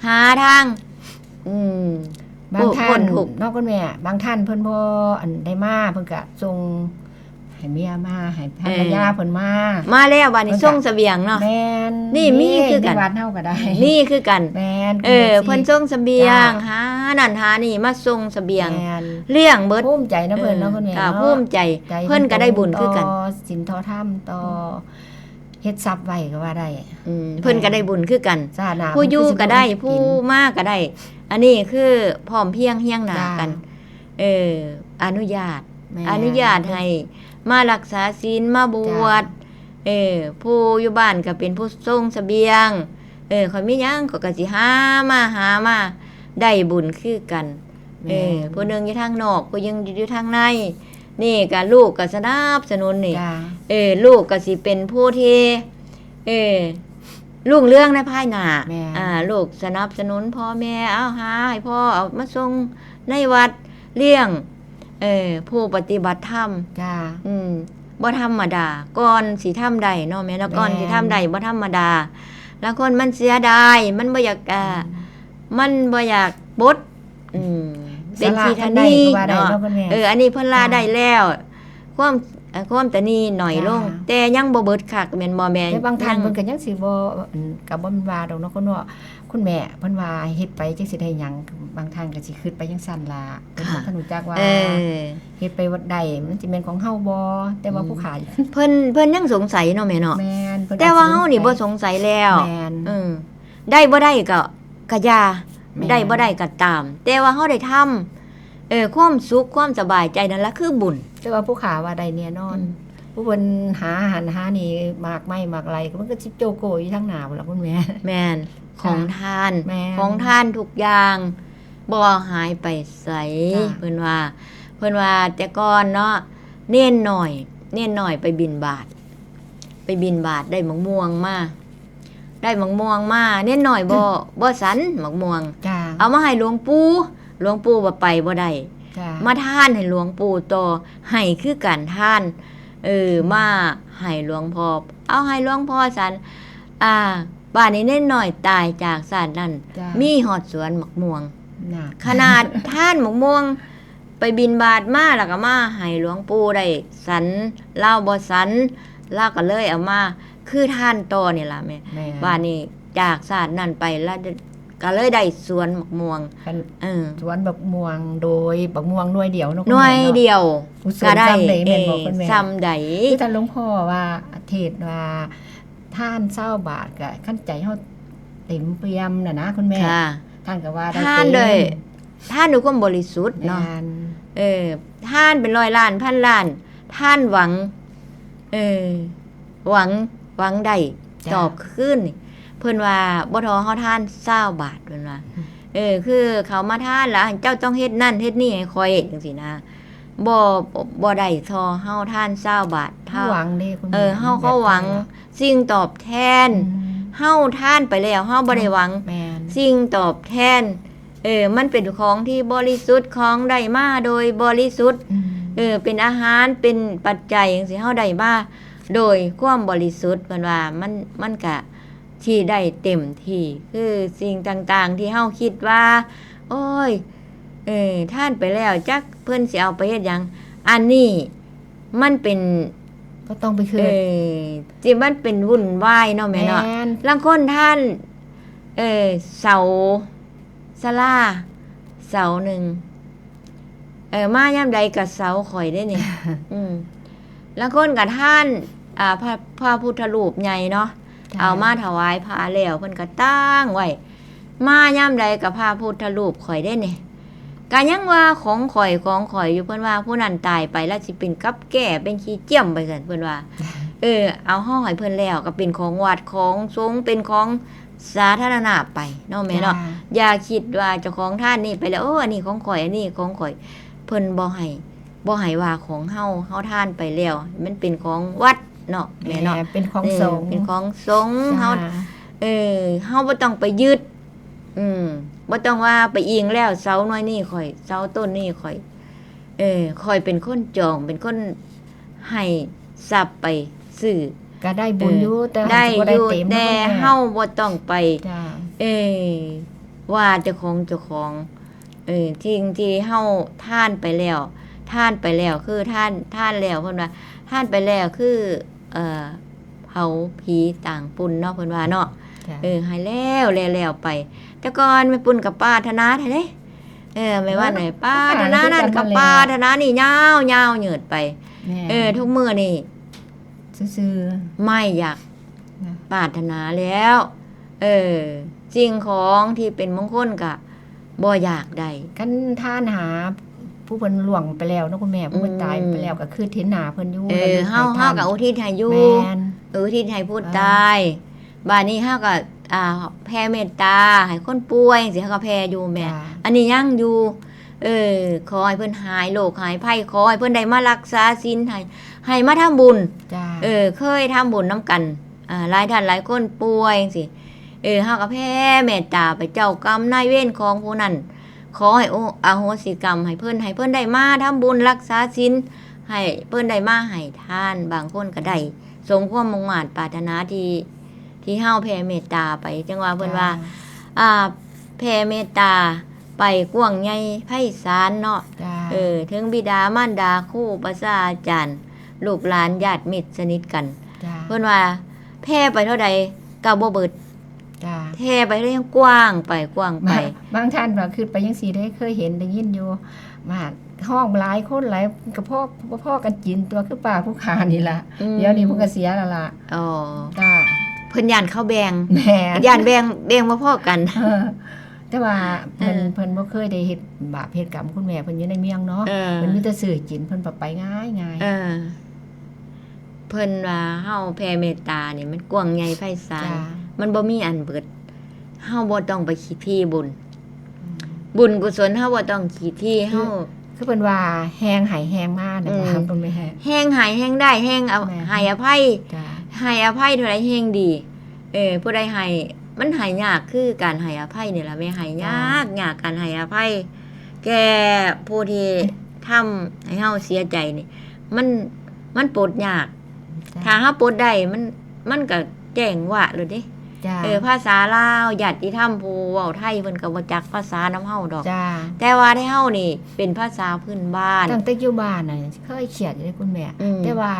หาทาง อืม บางท่าน พ้นทุกข์ เนาะคุณแม่ บางท่านเพิ่นบ่ อัน ได้มา เพิ่นก็ส่งให้เมียมา ให้ภรรยา เออ เพิ่นมา มาแล้ว บัดนี้ เพิ่นก็ ส่งเสบียงเนาะ แม่น นี่มีคือกัน ที่วัดเฮาก็ได้ มีคือกัน แม่น เออ คุณแม่ เพิ่นส่งเสบียง จ้า หานั่นหานี่มาส่งเสบียง แม่น เลี้ยงเบิด ภูมิใจนะเพิ่นเนาะ เออ คุณแม่ ค่ะ เนาะ ภูมิใจ ใจ เพิ่นก็ได้บุญคือกัน ต่อศีลต่อธรรมต่อ เฮ็ดทรัพย์ไว้ก็ว่าได้ อืม เพิ่นก็ได้บุญคือกัน จ้า หน้า ผู้อยู่ก็ได้ เพิ่นคือสิบ่อดกิน ผู้มาก็ได้ อันนี้คือพร้อมเพรียงเฮียงหน้ากัน จ้า เออ อนุญาต แม่น อนุญาตให้มารักษาศีล มาบวช จ้า เออ ผู้อยู่บ้านก็เป็นผู้ส่งเสบียง เออ ข้อยมีหยังข้อยก็สิหามา หามา ได้บุญคือกัน แม่น เออ ผู้หนึ่งอยู่ทางนอก ผู้หนึ่งอยู่ทางใน นี่ก็ลูกก็สนับสนุนนี่ จ้า เออ ลูกก็สิเป็นผู้ที่ เออ รุ่งเรืองในภายหน้า แม่น อ่า ลูกสนับสนุนพ่อแม่ เอาหาให้พ่อ เอามาส่งในวัด เลี้ยง เออ ผู้ปฏิบัติธรรม จ้า อืม บ่ธรรมดา ก่อนสิทำได้เนาะแม่เนาะ แม่น ก่อนสิทำได้บ่ธรรมดา ลางคนมันเสียดาย มันบ่อยาก อ่า อืม มันบ่อยากปลด อืม เป็นขี้คะนี สละกันได้ก็ว่าได้ เนาะ เนาะคุณแม่ เออ อันนี้เพิ่นละ จ้า ได้แล้ว ความ เอ่อ ความตะหนี่น้อยลง จ้า แต่ยังบ่เบิดคักแม่นบ่แม่ แต่บางท่าน ยัง เพิ่นก็ยังสิบ่ อืม ก็บ่แม่นว่าดอกเนาะคุณเนาะ คุณแม่ เพิ่นว่าเฮ็ดไปจักสิได้หยัง บางท่านก็สิคิดไปจังซั่นล่ะ เพิ่น ค่ะ บ่ทันรู้จักว่า เออ เฮ็ดไปวัดใดมันสิแม่นของเฮาบ่ แต่ว่า อืม ผู้ขาย เพิ่น เพิ่นยังสงสัยเนาะแม่เนาะ แม่น เพิ่น แต่ว่าเฮานี่ อาจสิสงสัย บ่สงสัยแล้ว แม่น เออ ได้บ่ได้ก็ ก็อย่า แม่น ได้บ่ได้ก็ตาม แต่ว่าเฮาได้ทำ เออ ความสุข ความสบายใจนั่นล่ะคือบุญ แต่ว่าผู้ขาว่าได้แน่นอน อืม ผู้เพิ่นหาหันหานี่ หมากไม้หมากไร มันก็สิโจโกอยู่ทางหน้าพุ้นล่ะคุณแม่ แม่น ของทาน ค่ะ แม่น ของทานทุกอย่าง บ่หายไปไส จ้ะ เพิ่นว่า เพิ่นว่าแต่ก่อนเนาะ เณรน้อย เณรน้อยไปบิณฑบาต ไปบิณฑบาตได้หมากม่วงมา ได้หมากม่วงมา เณรน้อยบ่ บ่สันหมากม่วง จ้ะ เอามาให้หลวงปู่ หลวงปู่ว่าไปบ่ได้ จ้ะ มาทานให้หลวงปู่ต่อ ให้คือกันทาน เออ มาให้หลวงพ่อ เอาให้หลวงพ่อสัน อ่า บาดนี้เณรน้อยตายจากชาตินั้น จ้ะ มีฮอดสวนหมากม่วง น่ะ ขนาดทานหมากม่วง ไปบิณฑบาตมาแล้วก็มาให้หลวงปู่ได้สัน ลาวบ่สัน ลาวก็เลยเอามา คือทานต่อนี่ล่ะแม่ แม่น บาดนี้จากชาตินั้นไปลาวก็เลยได้สวนหมากม่วง คัน เออ สวนหมากม่วงโดยหมากม่วงหน่วยเดียวเนาะคุณแม่เนาะ หน่วยเดียว กุศล ก็ได้ ส่ำใดแม่นบ่ เออ คุณแม่ ส่ำใด คือท่านหลวงพ่อว่า เทศน์ว่า ทานซาวบาทก็คันใจเฮาเต็มเปี่ยมน่ะนะคุณแม่ ค่ะ ท่านก็ว่าได้ ทาน เต็ม ด้วย ทานด้วยความบริสุทธิ์เนาะ แม่น เออ ทานเป็นร้อยล้านพันล้าน ทานหวัง เออ หวัง หวังได้ จ้ะ ตอบคืนนี่ เพิ่นว่าบ่ทอเฮาทานซาวบาท เพิ่นว่า อืม เออ คือเขามาทานแล้ว เจ้าต้องเฮ็ดนั่นเฮ็ดนี่ให้ข้อยจังซี้นะ บ่ บ่ บ่ได้ทอเฮาทานซาวบาท เฮา หวังเด้คุณแม่ เออ เฮาก็หวัง แบบนั้นล่ะ สิ่งตอบแทน อืม เฮาทานไปแล้ว เฮาบ่ได้หวัง แม่น สิ่งตอบแทน เออ มันเป็นของที่บริสุทธิ์ ของได้มาโดยบริสุทธิ์ อืม เออ เป็นอาหาร เป็นปัจจัยจังซี้ เฮาได้มาโดยความบริสุทธิ์ เพิ่นว่ามัน มันก็สิได้เต็มที่ คือสิ่งต่างๆ ที่เฮาคิดว่า โอ้ย เออ ทานไปแล้ว จักเพิ่นสิเอาไปเฮ็ดหยัง อันนี้มันเป็น ก็ต้องไปคิด เออ ที่มันเป็นวุ่นวายเนาะแม่เนาะ แม่น ลางคนทาน เออ เสา ศาลา เสาหนึ่ง เออ มายามใดก็เสาข้อยเด้นี่ อืม ลางคนก็ทาน อ่า พระ พระพุทธรูปใหญ่เนาะ จ้ะ เอามาถวายพระแล้ว เพิ่นก็ตั้งไว้ มายามใดก็พระพุทธรูปข้อยเด้นี่ ก ก็ยังว่าของข่อยของข่อยอยู่ เพิ่นว่าผู้นั้นตายไปแล้วสิเป็นกับแก้เป็นขี้เจียมไปซั่น เพิ่นว่า เออ เอาเฮาให้เพิ่นแล้วก็เป็นของวัดของสงฆ์เป็นของสาธารณะไปเนาะแม่เนาะ จ้า อย่าคิดว่าเจ้าของทานนี่ไปแล้ว โอ้ อันนี้ของข่อย อันนี้ของข่อย เพิ่นบ่ให้ บ่ให้ว่าของเฮา เฮาทานไปแล้ว มันเป็นของวัดเนาะแม่เนาะ แม่ เป็นของ เออ สงฆ์ เป็นของสงฆ์ จ้า เฮา เออ เฮาบ่ต้องไปยึด อืม บ่ต้องว่าไปอิงแล้ว เสาหน่วยนี้ข่อย เสาต้นนี้ข่อย เออ ข่อยเป็นคนจอง เป็นคนให้ทรัพย์ไปซื้อ ก็ได้บุญอยู่ เออ แต่ ได้อยู่ สิบ่ได้เต็ม แต่ เนาะแม่ เฮาบ่ต้องไป จ้า เออ ว่าเจ้าของเจ้าของ เออ สิ่งที่เฮาทานไปแล้ว ทานไปแล้วคือทาน ทานแล้ว เพิ่นว่า ทานไปแล้วคือ เอ่อ เผาผีต่างปุ้นเนาะ เพิ่นว่าเนาะ จ้า เออ ให้แล้ว แล้ว แล้วไป แต่ก่อนแม่ปุ้นก็ปรารถนาแท้เด้ เออ แม่ว่าหน่อย เออ ปรารถนานั่นก็ปรารถนานี่ ยาว ยาวเหยียดไป แม่ เออ ทุกมื้อนี่ ซื่อๆ ไม่อยาก นะ ปรารถนาแล้ว เออ สิ่งของที่เป็นมงคลก็บ่อยากได้ คันทานหาผู้เพิ่นล่วงไปแล้วเนาะคุณแม่ ผู้เพิ่น อืม ตายไปแล้ว ก็คือเห็นหน้าเพิ่นอยู่ เออ ระลึก เฮา ให้ท่าน เฮาก็อุทิศให้อยู่ แม่น เออ อุทิศให้ผู้ เออ ตาย บาดนี้เฮาก็ อ่า แผ่เมตตาให้คนป่วยจังซี้ เฮาก็แผ่อยู่แม่ จ้า อันนี้ยังอยู่ เออ ขอให้เพิ่นหายโรคหายภัย ขอให้เพิ่นได้มารักษาศีล ให้ ให้มาทำบุญ จ้า เออ เคยทำบุญนำกัน อ่า หลายท่านหลายคนป่วยจังซี้ เออ เฮาก็แผ่เมตตาไป เจ้ากรรมนายเวรของผู้นั้น ขอให้โอ อโหสิกรรมให้เพิ่น ให้เพิ่นได้มาทำบุญรักษาศีล ให้เพิ่นได้มาให้ทาน บางคนก็ได้สมความมุ่งมาดปรารถนาที่ ที่เฮาแผ่เมตตาไป จังว่าเพิ่นว่า จ้า อ่า แผ่เมตตาไปกว้างใหญ่ไพศาลเนาะ จ้า เออ ถึงบิดามารดา ครูอุปัชฌาย์อาจารย์ ลูกหลานญาติมิตรสนิทกัน จ้า เพิ่นว่าแผ่ไปเท่าใดก็บ่เบิด จ้า แผ่ไปเท่าใดยังกว้างไป กว้างไป บาง บางท่านก็คิดไปจังซี้เด้ เคยเห็นได้ยินอยู่ ว่าฮ้องหลายคนหลายก็พอ บ่พอกันกินตัว คือปลาผู้ขานี่ล่ะ อืม เดี๋ยวนี้เพิ่นก็เสียแล้วล่ะ อ๋อ จ้า เพิ่นย้านเขาแบ่ง แม่น ย้านแบ่ง แบ่งบ่พอกัน เออ แต่ว่าเพิ่น เออ เพิ่นบ่เคยได้เฮ็ดบาปเฮ็ดกรรม คุณแม่เพิ่นอยู่ในเมืองเนาะ เออ เพิ่นมีแต่ซื้อกิน เพิ่นไปง่ายๆ เออ เพิ่นว่าเฮาแผ่เมตตานี่มันกว้างใหญ่ไพศาล จ้า มันบ่มีอันเบิด เฮาบ่ต้องไปขี้ถี่บุญ อืม บุญกุศลเฮาบ่ต้องขี้ถี่ คือ เฮา คือเพิ่นว่าแฮงให้แฮงมานะ อืม คุณแม่ แฮงให้แฮงได้ แฮงเอา แม่น ให้อภัย จ้า ให้อภัยเท่าใดแฮงดี เออ ผู้ใดให้ มันให้ยากคือการให้อภัยนี่ล่ะแม่ ให้ยาก จ้า ยากการให้อภัย แก่ผู้ที่ทำให้เฮาเสียใจนี่ มัน มันปลดยาก จ้า ถ้าเฮาปลดได้ มัน มันก็แจ้งวาระโลดเด้ จ้า เออ ภาษาลาว ญาติธรรมผู้เว้าไทยเพิ่นก็บ่จักภาษานำเฮาดอก จ้า แต่ว่าในเฮานี่เป็นภาษาพื้นบ้าน ตั้งแต่อยู่บ้านน่ะเคยเครียดอยู่เด้คุณแม่ อืม แต่ว่า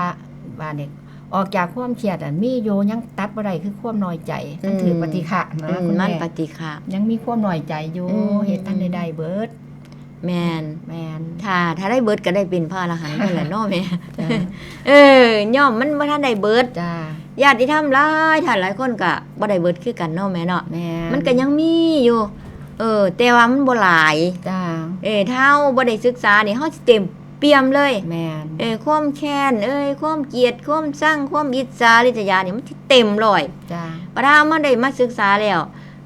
บ้านนี่ออกจากความเครียดอะ มีอยู่ยังตัดบ่ได้คือความน้อยใจ มันถือ อืม ปฏิฆะนะ อืม คุณแม่ มันปฏิฆะ ยังมีความน้อยใจอยู่ อืม เฮ็ดทันได้ได้เบิด แม่น แม่น ถ้า ถ้าได้เบิดก็ได้เป็นพระอรหันต์นั่นแหละเนาะแม่ จ้า เออ ย่อมมันบ่ทันได้เบิด จ้า ญาติธรรมหลายท่านหลายคนก็บ่ได้เบิดคือกันเนาะแม่เนาะ แม่น มันก็ยังมีอยู่ เออ แต่ว่ามันบ่หลาย จ้า เออ ถ้าเฮาบ่ได้ศึกษานี่ เฮาสิเต็มเปี่ยมเลย แม่น เออ ความแค้นเอ้ย ความเกลียด ความชัง ความอิจฉาริษยานี่ มันสิเต็มร้อย จ้า บัดถ้ามันได้มาศึกษาแล้ว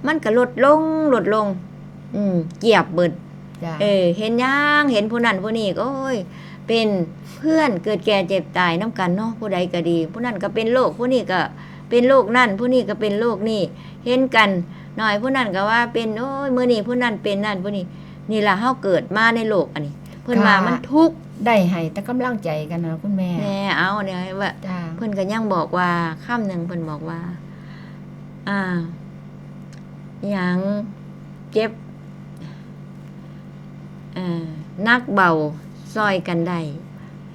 มันก็ลดลง ลดลง อืม เกือบเบิด จ้ะ เออ เห็นหยัง เห็นผู้นั้นผู้นี้ก็ โอ้ย เป็นเพื่อนเกิดแก่เจ็บตายนำกันเนาะ ผู้ใดก็ดี ผู้นั้นก็เป็นโรค ผู้นี้ก็เป็นโรคนั่น ผู้นี้ก็เป็นโรคนี่ เห็นกันหน่อย ผู้นั้นก็ว่าเป็น โอ้ย มื้อนี้ผู้นั้นเป็นนั่น ผู้นี้ นี่ล่ะ เฮาเกิดมาในโลกอันนี้ เพิ่นว่า ค่ะ มันทุกข์ ได้ให้แต่กำลังใจกันนะคุณแม่ แม่ เอาเนี่ยว่า จ้ะ เพิ่นก็ยังบอกว่า คำหนึ่งเพิ่นบอกว่า อ่า หยัง เจ็บ เอ่อ หนักเบาซ่อยกันได้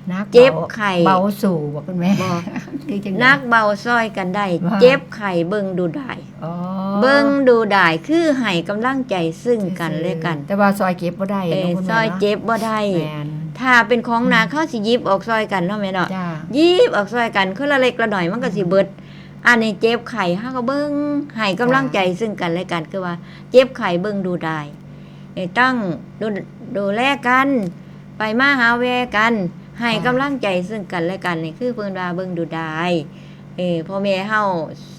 หนักเบา เจ็บไข้ เบาสู่บ่คุณแม่ บ่ คือจังใด หนักเบาซ่อยกันได้ ว่า เจ็บไข้เบิ่งดูได้ อ๋อ เบิ่งดูได้ คือให้กำลังใจซึ่งกันและกัน ซื่อๆ แต่ว่าซ่อยเจ็บบ่ได้ เออ เนาะคุณแม่เนาะ ซ่อยเจ็บบ่ได้ แม่น ถ้าเป็นของหนัก อืม เขาสิหยิบออกซ่อยกันเนาะแม่เนาะ จ้า หยิบออกซ่อยกัน คนละเล็กละน้อย มันก็สิเบิด อืม อันนี้เจ็บไข้ เฮาก็เบิ่ง ให้กำลังใจ จ้า ซึ่งกันและกัน คือว่า เจ็บไข้เบิ่งดูได้ เอ่อ ตั้งดู ดูแลกัน ไปมาหาแวกัน ให้ ค่ะ กำลังใจซึ่งกันและกัน นี่คือเพิ่นว่าเบิ่งดูดาย เออ พ่อแม่เฮา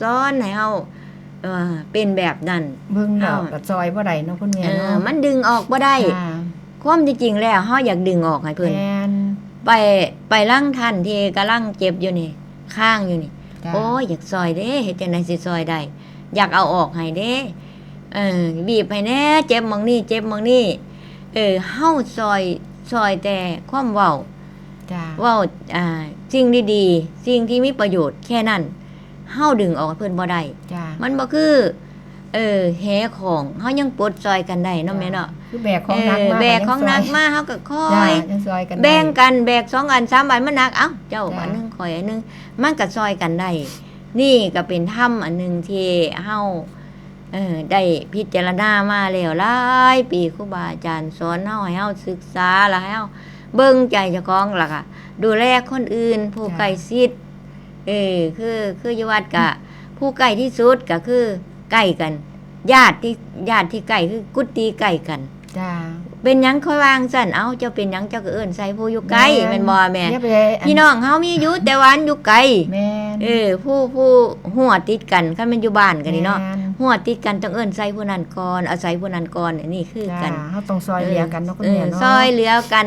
สอนให้เฮา เอ่อ เป็นแบบนั้น เบิ่งแล้ว เฮา ก็ซอยบ่ได้เนาะคุณแม่ เออ เนาะ มันดึงออกบ่ได้ ค่ะ ความจริงแล้วเฮาอยากดึงออกให้เพิ่น แม่น ไป ไปลางท่านที่กำลังเจ็บอยู่นี่ ค้างอยู่นี่ จ้ะ โอ้ย อยากซอยเด้ เฮ็ดจั่งใดสิซอยได้ อยากเอาออกให้เด้ เออ บีบให้แหน่ เจ็บหม่องนี้ เจ็บหม่องนี้ เออ เฮาซอย ซอยแต่ความเว้า จ้ะ เว้า อ่า สิ่งดีๆ สิ่งที่มีประโยชน์แค่นั้น เฮาดึงออกให้เพิ่นบ่ได้ จ้ะ มันบ่คือ เออ แหของ เฮายังปลดซอยกันได้เนาะแม่เนาะ คือแบกของหนักมา เออ แบกของหนักมา เฮาก็ค่อ จ้ะ ย ยังซอยกันได้ แบ่งกัน แบกสองอันสามอันมันหนัก เอ้า เจ้า จ้ะ อันหนึง ข่อยอันหนึง มันก็ซอยกันได้ นี่ก็เป็นธรรมอันหนึ่งที่เฮา เออ ได้พิจารณามาแล้วหลายปี ครูบาอาจารย์สอนเฮา ให้เฮาศึกษา แล้วให้เฮาเบิ่งใจเจ้าของ แล้วก็ดูแลคนอื่น ผู้ จ้ะ ใกล้ชิด เออ คือ คืออยู่วัดก็ ผู้ใกล้ที่สุดก็คือใกล้กัน ญาติที่ ญาติที่ใกล้คือกุฏิใกล้กัน จ้ะ เป็นหยังค่อยวางซั่น เอ้า เจ้าเป็นหยังเจ้าก็เอิ้นใส่ผู้อยู่ไกล แม่น แม่นบ่แม่ อย่าไปอัน พี่น้องเฮามีอยู่ แต่ว่าอันอยู่ไกล แม่น เออ ผู้ ผู้หัวติดกัน คันแม่นอยู่บ้านก็นี่เนาะ แม่น หัวติดกันต้องเอิ้นใส่ผู้นั้นก่อน อาศัยผู้นั้นก่อน นี่คือกัน จ้ะ เฮาต้องซอยเหลือกันเนาะคุณแม่เนาะ ออ ซอยเหลือกัน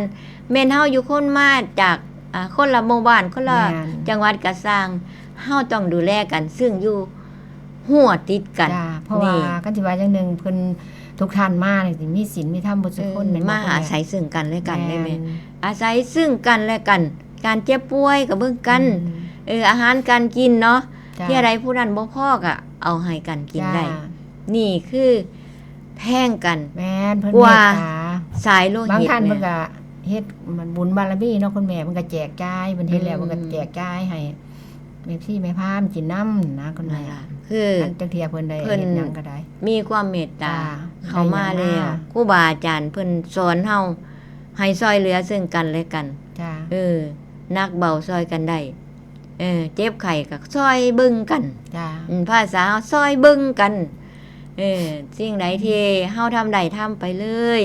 แม่นเฮาอยู่คนมาจาก อ่า คนละหมู่บ้าน คนละ แม่น จังหวัดก็ซ่าง เฮาต้องดูแลกัน ซึ่งอยู่หัวติดกัน จ้ะ เพราะว่า นี่ คันสิว่าอย่างหนึ่งเพิ่นทุกท่านมานี่สิมีศีลมีธรรมเบิดทุกคน เออ แม่นบ่ มา คุณแม่ อาศัยซึ่งกันและกันได้แม่ แม่น อาศัยซึ่งกันและกัน การเจ็บป่วยก็เบิ่งกัน อืม เออ อาหารการกินเนาะ จ้ะ เทื่อใดผู้นั้นบ่พอก็เอาให้กันกินได้ จ้ะ นี่คือแพงกัน แม่นเพิ่น กว่า เมตตา สายโลหิต บางท่าน แม่ เพิ่นก็เฮ็ดมันบุญบารมีเนาะคุณแม่ เพิ่นก็แจกจ่าย เพิ่นเฮ็ดแล้ว อืม เพิ่นก็แจกจ่ายให้แม่พี่แม่พามกินน้ำนะคุณ นั่ แม่ นล่ะ คือ อันจังเทื่อเพิ่นได้ เพิ่น เฮ็ดหยังก็ได้ มีความเมตตา จ้า เข้ามา ได้หยัง แล้ว มา ครูบาอาจารย์เพิ่นสอนเฮาให้ซอยเหลือซึ่งกันและกัน จ้า เออ นักเบาซอยกันได้ เออ เจ็บไข้ก็ซอยเบิ่งกัน จ้า อืม ภาษาเฮาซอยเบิ่งกัน เออ สิ่งใดที่เฮาทำได้ทำไปเลย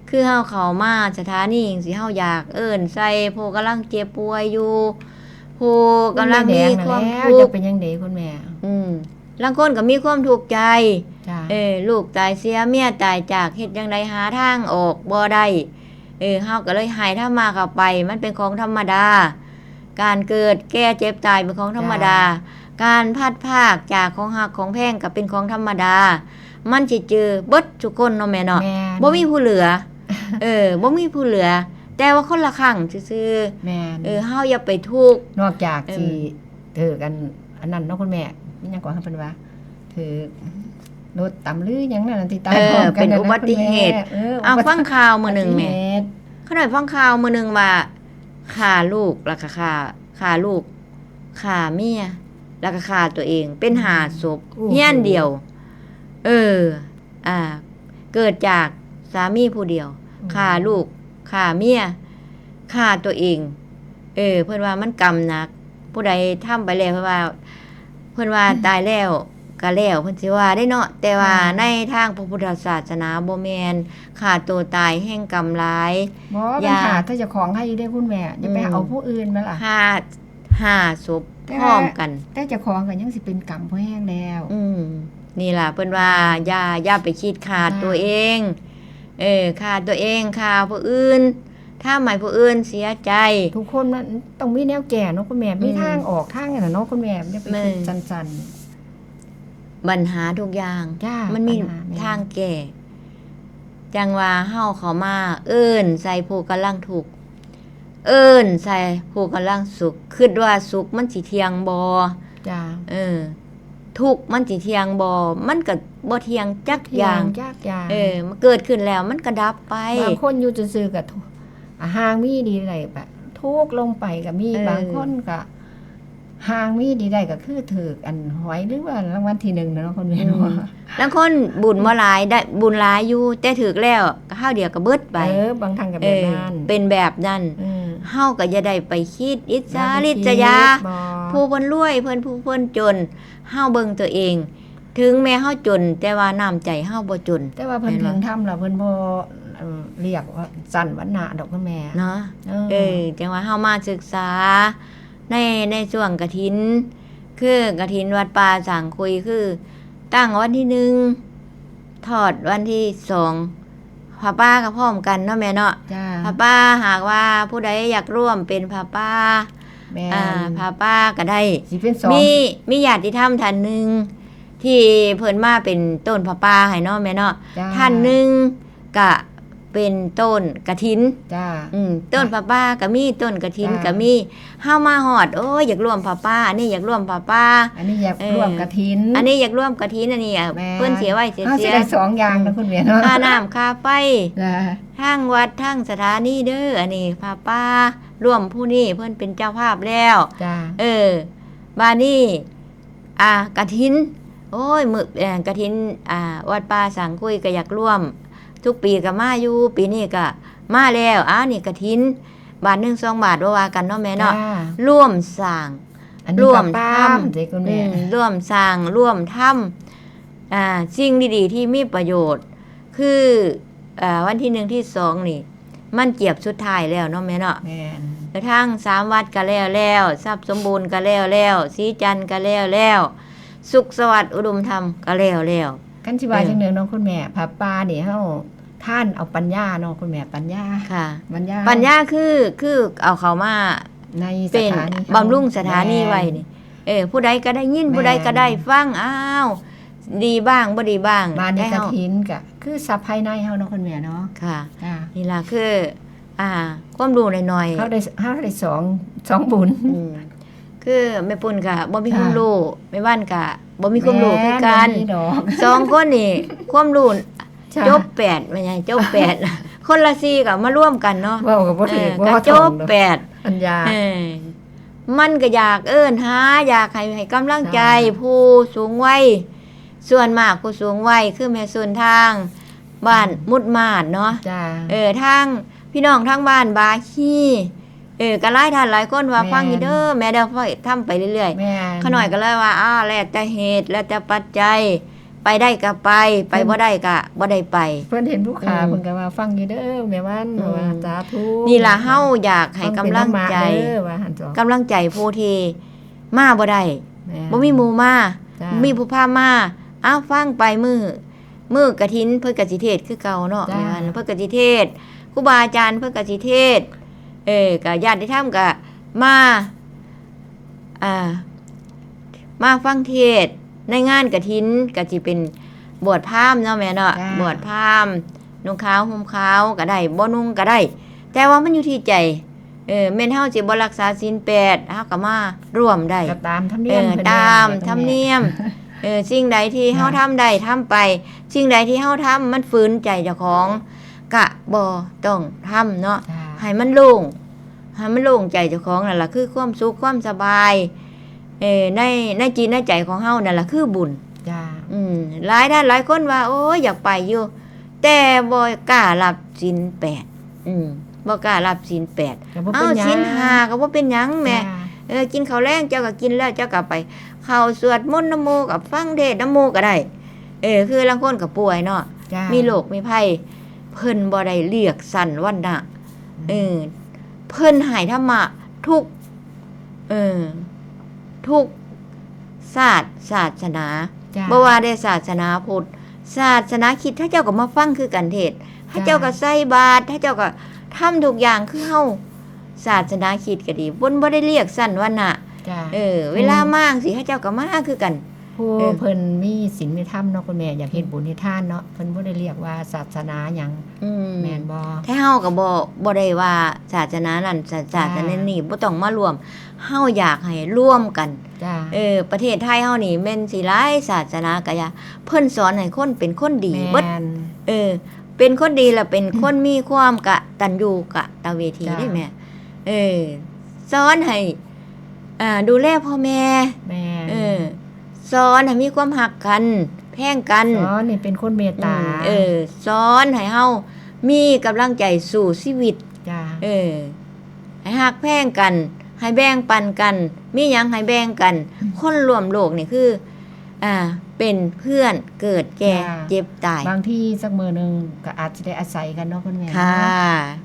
คือเฮาเข้ามาสถานีจังซี้ เฮาอยากเอิ้นใส่ผู้กำลังเจ็บป่วยอยู่ ผู้กำลังมีความทุกข์ แม่แดงน่ะแล้วจะเป็นยังไงคุณแม่ อืม ลางคนก็มีความทุกข์ใจ จ้า เออ ลูกตายเสีย เมียตายจาก เฮ็ดจั่งใดหาทางออกบ่ได้ เออ เฮาก็เลยให้ธรรมะเข้าไป มันเป็นของธรรมดา การเกิด แก่ เจ็บ ตายเป็นของธรรมดา จ้า การพลัดพรากจากของฮักของแพงก็เป็นของธรรมดา มันสิเจอเบิดทุกคนเนาะแม่เนาะ แม่น บ่มีผู้เหลือ เออ บ่มีผู้เหลือ แต่ว่าคนละครั้งซื่อๆ แม่น เออ เฮาอย่าไปทุกข์ นอกจาก เออ สิถือกันอันนั้นเนาะคุณแม่ มีหยังก่อนเพิ่นว่า ถือรถตำหรือหยังนั่นน่ะที่ตาย เออ พร้อมกั เป็น น่ะ อุบัติเหตุ คุณแม่ เออ เอา อุบัติ ฟังข่าวมื้อหนึ่งแม่ อุบัติเหตุ ข้าน้อยฟังข่าวมื้อหนึ่งว่าฆ่าลูก แล้วก็ฆ่า ฆ่าลูก ฆ่าเมีย แล้วก็ฆ่าตัวเอง เป็นห้าศพ โอ้โห เฮียนเดียว เออ อ่า เกิดจากสามีผู้เดียว อืม ฆ่าลูก ฆ่าเมีย ฆ่าตัวเอง เออ เพิ่นว่ามันกรรมหนัก ผู้ใดทำไปแล้ว เพิ่นว่า เพิ่นว่าตายแล้วก็แล้ว เพิ่นสิว่าได้เนาะ แต่ว่า อ่า ในทางพระพุทธศาสนาบ่แม่น ฆ่าตัวตายแห่งกรรมหลาย บ่ อย่า มันฆ่าแต่เจ้าของให้อยู่เด้คุณแม่ อย่าไป อืม เอาผู้อื่นมาล่ะ ฆ่า ห้าศพ แต่ พร้อมกัน แต่เจ้าของก็ยังสิเป็นกรรมพอแห้งแล้ว อืม นี่ล่ะ เพิ่นว่าอย่า อย่าไปคิดฆ่า อ่า ตัวเอง เออ ฆ่าตัวเอง ฆ่าผู้อื่น ทำให้ผู้อื่นเสียใจ ทุกคนมันต้องมีแนวแก้เนาะคุณแม่ มี อืม ทางออกทางนั่นน่ะเนาะคุณแม่ อย่าไป แม่ คิดสั้น ปัญหาทุกอย่าง จ้า มันมี ปัญหาแม่น ทางแก้ จั่งว่าเฮาเข้ามาเอิ้นใส่ผู้กำลังทุกข์ เอิ้นใส่ผู้กำลังสุข คิดว่าสุขมันสิเที่ยงบ่ ๆ จ้า เออ ทุกข์มันสิเที่ยงบ่ มันก็บ่เที่ยงจักอย่าง จักอย่าง เออ มันเกิดขึ้นแล้วมันก็ดับไป บางคนอยู่ซื่อๆก็ทุกข์ อ่ะ ห่างมีดีได้ปะ ทุกข์ลงไปก็มี เออ บางคนก็ ห่างมีดีได้ก็คือถืกอันหวยหรือว่ารางวัลที่หนึ่งนะเนาะคุณแม่เนาะ อืม ลางคนบุญบ่หลาย ได้บุญหลายอยู่ แต่ถืกแล้วคราวเดียวก็เบิดไป เออ บางท่านก็แบบนั้น เออ เป็นแบบนั้น อืม เฮาก็อย่าได้ไปคิดอิจฉา อย่าไป ริษยา คิดบ่ ผู้เพิ่นรวย เพิ่นผู้เพิ่นจน เฮาเบิ่งตัวเอง ถึงแม้เฮาจน แต่ว่าน้ำใจเฮาบ่จน แต่ว่าเพิ่น แม่นบ่ ถึงธรรมแล้วเพิ่นบ่ เอ่อ เรียกว่าสั้นวรรณะดอกคุณแม่ เนาะ เออ เออ จั่งว่าเฮามาศึกษาใน ในช่วงกฐิน คือกฐินวัดป่าสร้างคุย คือตั้งวันที่หนึ่ง ทอดวันที่สอง ผ้าป่าก็พร้อมกันเนาะแม่เนาะ จ้า ผ้าป่า หากว่าผู้ใดอยากร่วมเป็นผ้าป่า แม่น อ่า ผ้าป่าก็ได้ สิเป็นสอง มี มีญาติธรรมท่านหนึ่ง ที่เพิ่นมาเป็นต้นผ้าป่าให้เนาะแม่เนาะ จ้า ท่านหนึ่งก็เป็นต้นกฐิน จ้า อืม ต้นผ้าป่าก็มี ต้นกฐิน จ้า ก็มี เฮามาฮอด โอ้ย อยากร่วมผ้าป่า อันนี้อยากร่วมผ้าป่า อันนี้อยาก เออ ร่วมกฐิน อันนี้อยากร่วมกฐิน อันนี้อ่ะ แม่น เพิ่นเสียไว้เสีย เฮาสิ เสีย ได้สองอย่างนะคุณแม่เนาะ ค่าน้ำค่าไฟ จ้า ทางวัดทางสถานีเด้อ อันนี้ผ้าป่า ร่วมผู้นี้เพิ่นเป็นเจ้าภาพแล้ว จ้า เออ บาดนี้ อ่า กฐิน โอ้ย มื้อ เอ่อ กฐิน อ่า วัดป่าสร้างคุยก็อยากร่วม ทุกปีก็มาอยู่ ปีนี้ก็มาแล้ว อ้าว นี่กฐิน บาทหนึ่งสองบาท บ่ว่ากันเนาะแม่เนาะ จ้า ร่วมสร้าง อันนี้ ร่วม ก็ปา ทำ เด้คุณแม่ อืม ร่วมสร้าง ร่วมทำ อ่า สิ่งดีๆ ที่มีประโยชน์ คือ อ่า วันที่หนึ่งที่สองนี่ มันเกือบสุดท้ายแล้วเนาะแม่เนาะ แม่น แล้วทางสามวัดก็แล้วแล้ว ทรัพย์สมบูรณ์ก็แล้วแล้ว ศรีจันทร์ก็แล้วแล้ว สุขสวัสดิ์อุดมธรรมก็แล้วแล้ว คันสิว่า เออ จั่งใดเนาะคุณแม่ ผ้าป่านี่เฮาทานเอาปัญญาเนาะคุณแม่ ปัญญา ค่ะ ปัญญา ปัญญาคือ คือเอาเข้ามา ใน เป็น สถานีเฮา บำรุงสถานี แม่น ไว้นี่ เออ ผู้ใดก็ได้ยิน แม่น ผู้ใดก็ได้ฟัง อ้าว ดีบ้าง บ่ดีบ้าง บาดนี้ แต่เฮา กฐินก็คือทรัพย์ภายในเฮาเนาะคุณแม่เนาะ ค่ะ จ้า นี่ล่ะคือ อ่า ความรู้หน่อยๆ เฮาได้ เฮาได้สอง สองบุญ อืม คือแม่ปุ้นก็บ่มี ค่ะ ความรู้ แม่วันก็บ่มีความรู้คือกัน แม่น บ่มีดอก สองคนนี่ความรู้ จ้า จบแปด แม่ใหญ่จบแปด คนละสี่ก็มารวมกันเนาะ เว้าก็บ่ถืก เออ บ่ ก็ ท่อง จบ ดอก แปด อันยาก เออ มันก็อยากเอิ้นหา อยากให้ ให้กำลังใจ จ้า ผู้สูงวัย ส่วนมากผู้สูงวัยคือแม่ซุนทางบ้าน อืม มุดมาดเนาะ จ้า เออ ทางพี่น้องทางบ้านบาฮี เออ ก็หลายท่านหลายคนว่า แม่น ฟังอยู่เด้อแม่เด้อ ทำไปเรื่อยๆ แม่น ข้าน้อยก็เลยว่า อ้า แล้วแต่เหตุ แล้วแต่ปัจจัย ไปได้ก็ไป ไป เพิ่น บ่ได้ก็บ่ได้ไป เพิ่นเห็นผู้ขา อืม เพิ่นก็ว่า ฟังอยู่เด้อแม่วัน อืม ว่า สาธุ นี่ล่ะ เฮาอยากให้กำลังใจ ฟังเป็นธรรมะเด้อ ว่าหั่นจ้ะ กำลังใจผู้ที่มาบ่ได้ แม่น บ่มีหมู่มา จ้า บ่มีผู้พามา อ้าว ฟังไปมื้อ มื้อกฐินเพิ่นก็สิเทศน์คือเก่าเนาะ จ้า แม่วัน เพิ่นก็สิเทศน์ ครูบาอาจารย์เพิ่นก็สิเทศน์ เออ ก็ญาติธรรมก็มา อ่า มาฟังเทศน์ในงานกฐิน ก็สิเป็นบวชพราหมณ์เนาะแม่เนาะ จ้า บวชพราหมณ์ นุ่งขาวห่มขาวก็ได้ บ่นุ่งก็ได้ แต่ว่ามันอยู่ที่ใจ เออ แม่นเฮาสิบ่รักษาศีลแปด เฮาก็มาร่วมได้ ก็ตามธรรมเนียม เออ เพิ่น ตาม แม่ ธรรมเนียม เออ สิ่งใดที่เฮา จ้า ทำได้ ทำไป สิ่งใดที่เฮาทำมันฝืนใจเจ้าของ ก็บ่ต้องทำเนาะ จ้า ให้มันโล่ง ให้มันโล่งใจเจ้าของนั่นล่ะ คือความสุขความสบาย เออ ใน ในจิตในใจของเฮานั่นล่ะคือบุญ จ้า อืม หลายท่านหลายคนว่า โอ้ย อยากไปอยู่ แต่บ่กล้ารับศีลแปด อืม บ่กล้ารับศีลแปด ก็บ่เป็นหยัง เอ้า ศีลห้าก็บ่เป็นหยังแม่ จ้า เออ กินข้าวแลงเจ้าก็กินแล้ว เจ้าก็ไปเข้าสวดมนต์นำหมู่ ก็ฟังเทศน์นำหมู่ก็ได้ เออ คือลางคนก็ป่วยเนาะ จ้า มีโรคมีภัย เพิ่นบ่ได้เลือกชั้นวรรณะ อืม เออ เพิ่นให้ธรรมะทุก เออ ทุกชาติศาสนา จ้า บ่ว่าแต่ศาสนาพุทธ ศาสนาคริสต์ เขาเจ้าก็มาฟังคือกันเทศน์ เขาเจ้าก็ จ้า ใส่บาตร เขาเจ้าก็ทำทุกอย่างคือเฮา ศาสนาคริสต์ก็ดี เพิ่นบ่ได้เลือกชั้นวรรณะ จ้า เออ เวลา อืม มาจั่งซี้ เขาเจ้าก็มาคือกัน ผู้ เออ เพิ่นมีศีลมีธรรมเนาะคุณแม่ อยากเฮ็ดบุญเฮ็ดทานเนาะ เพิ่นบ่ได้เรียกว่าศาสนาหยัง อืม แม่นบ่ แต่เฮาก็บ่ บ่ได้ว่าศาสนานั้น ศา จ้า ศาสนานี้บ่ต้องมาร่วม เฮาอยากให้รวมกัน จ้า เออ ประเทศไทยเฮานี่แม่นสิหลายศาสนาก็อย่า เพิ่นสอนให้คนเป็นคนดีเบิด แม่น เออ เป็นคนดีแล้วเป็นคนมีความกตัญญูกตเวที จ้า เด้แม่ เออ สอนให้ อ่า ดูแลพ่อแม่ แม่น เออ สอนให้มีความฮักกัน แพงกัน สอนให้เป็นคนเมตตา อืม เออ สอนให้เฮามีกำลังใจสู้ชีวิต จ้า เออ ให้ฮักแพงกัน ให้แบ่งปันกัน มีหยังให้แบ่งกัน อืม คนร่วมโลกนี่คือ อ่า เป็นเพื่อนเกิดแก่ จ้า เจ็บตาย บางทีสักมื้อหนึ่งก็อาจจะได้อาศัยกันเนาะคุณแม่ ค่ะ เน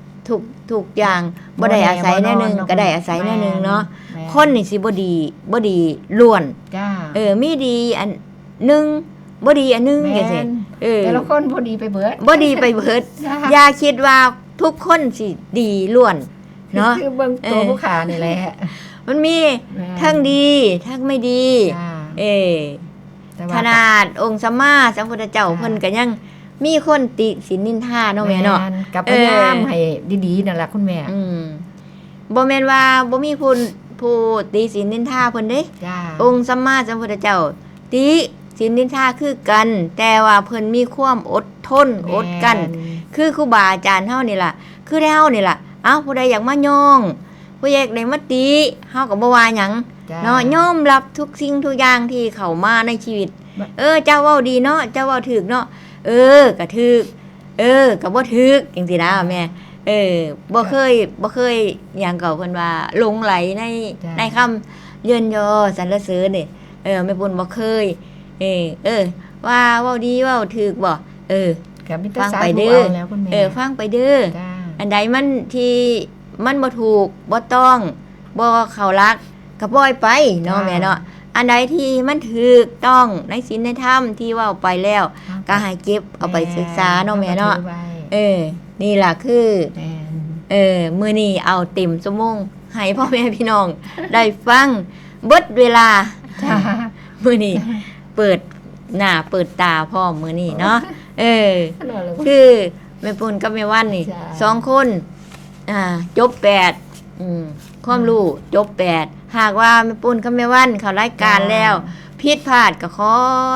าะ ทุก ทุกอย่าง บ่ได้อาศัยแนวหนึ่ง บ่แน่บ่นอนเนาะ ก็ได้อาศัยแนวหนึ่งเนาะ แม่น คนนี่สิบ่ดี บ่ดีล้วน จ้า เออ มีดีอันหนึ่ง บ่ดีอันหนึ่ง แม่น จังซี้ เออ แต่ละคนบ่ดีไปเบิด บ่ดีไปเบิด จ้า อย่าคิดว่าทุกคนสิดีล้วน เนาะ คือเบิ่งตัว เออ ผู้ขานี่แหละ มันมี แม่น ทั้งดี ทั้งไม่ดี จ้า เออ แต่ว่า ขนาดองค์สัมมาสัมพุทธเจ้า จ้า เพิ่นก็ยังมีคนติฉินนินทาเนาะแม่เนาะ แม่น ก็พยายาม เออ ให้ดีๆ นั่นล่ะคุณแม่ อืม บ่แม่นว่าบ่มีผู้ ผู้ติฉินนินทาเพิ่นเด้ จ้า องค์สัมมาสัมพุทธเจ้า ติฉินนินทาคือกัน แต่ว่าเพิ่นมีความอดทน แม่น อดกลั้น คือครูบาอาจารย์เฮานี่ล่ะ คือเฮานี่ล่ะ เอ้า ผู้ใดอยากมาย้อง ผู้ใดอยากได้มาติ เฮาก็บ่ว่าหยัง จ้า เนาะ ยอมรับทุกสิ่งทุกอย่างที่เข้ามาในชีวิต บ่ เออ เจ้าเว้าดีเนาะ เจ้าเว้าถูกเนาะ เออ ก็ถูก เออ ก็บ่ถูก จังซี้นะแม่ เออ บ่เคย บ่เคยหยังก็เพิ่นว่าหลงใหลใน จ้า ในคำเยินยอสรรเสริญนี่ เออ แม่ปุ้นบ่เคย เออ เออ ว่าเว้าดีเว้าถูกบ่ เออ ก็มีแต่ ฟังไปเด้อ สาธุเอาแล้วคุณแม่ เออ ฟังไปเด้อ จ้า อันใดมันที่มันบ่ถูก บ่ต้อง บ่เข้าหลัก ก็ปล่อยไปเนาะ จ้า แม่เนาะ อันใดที่มันถูกต้องในศีลในธรรมที่เว้าไปแล้ว เอาไป ก็ให้เก็บเอาไปศึกษาเนาะ แม่ แม่เนาะ เอาไปถือไว้ เออ นี่ล่ะคือ แม่น เออ มื้อนี้เอาเต็มชั่วโมง ให้พ่อแม่พี่น้องได้ฟังเบิดเวลา จ้า มื้อนี้ เปิดหน้าเปิดตาพร้อมมื้อนี้เนาะ เออ ขนาดเลย คือแม่ปุ้นกับแม่วันนี่ จ้า สองคน อ่า จบแปด อืม ความรู้ อืม จบแปด หากว่าแม่ปุ้นกับแม่วันเข้ารายการ จ้า แล้ว ผิดพลาดก็ขอ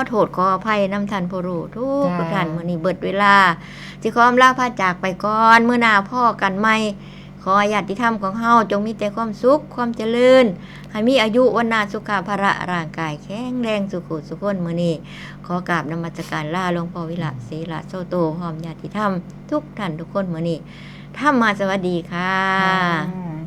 โทษขออภัยนำท่านผู้รู้ทุก จ้า ทุกท่าน มื้อนี้เบิดเวลา สิขออำลาพาจากไปก่อน มื้อหน้าพ้อกันใหม่ ขอญาติธรรมของเฮาจงมีแต่ความสุข ความเจริญ ให้มีอายุวรรณะสุขะพละ ร่างกายแข็งแรงสุขุสุขคน มื้อนี้ขอกราบนมัสการลาหลวงพ่อวิระ ศิระโสโต พร้อมญาติธรรมทุกท่านทุกคน มื้อนี้ธรรมะสวัสดีค่ะ ค่ะ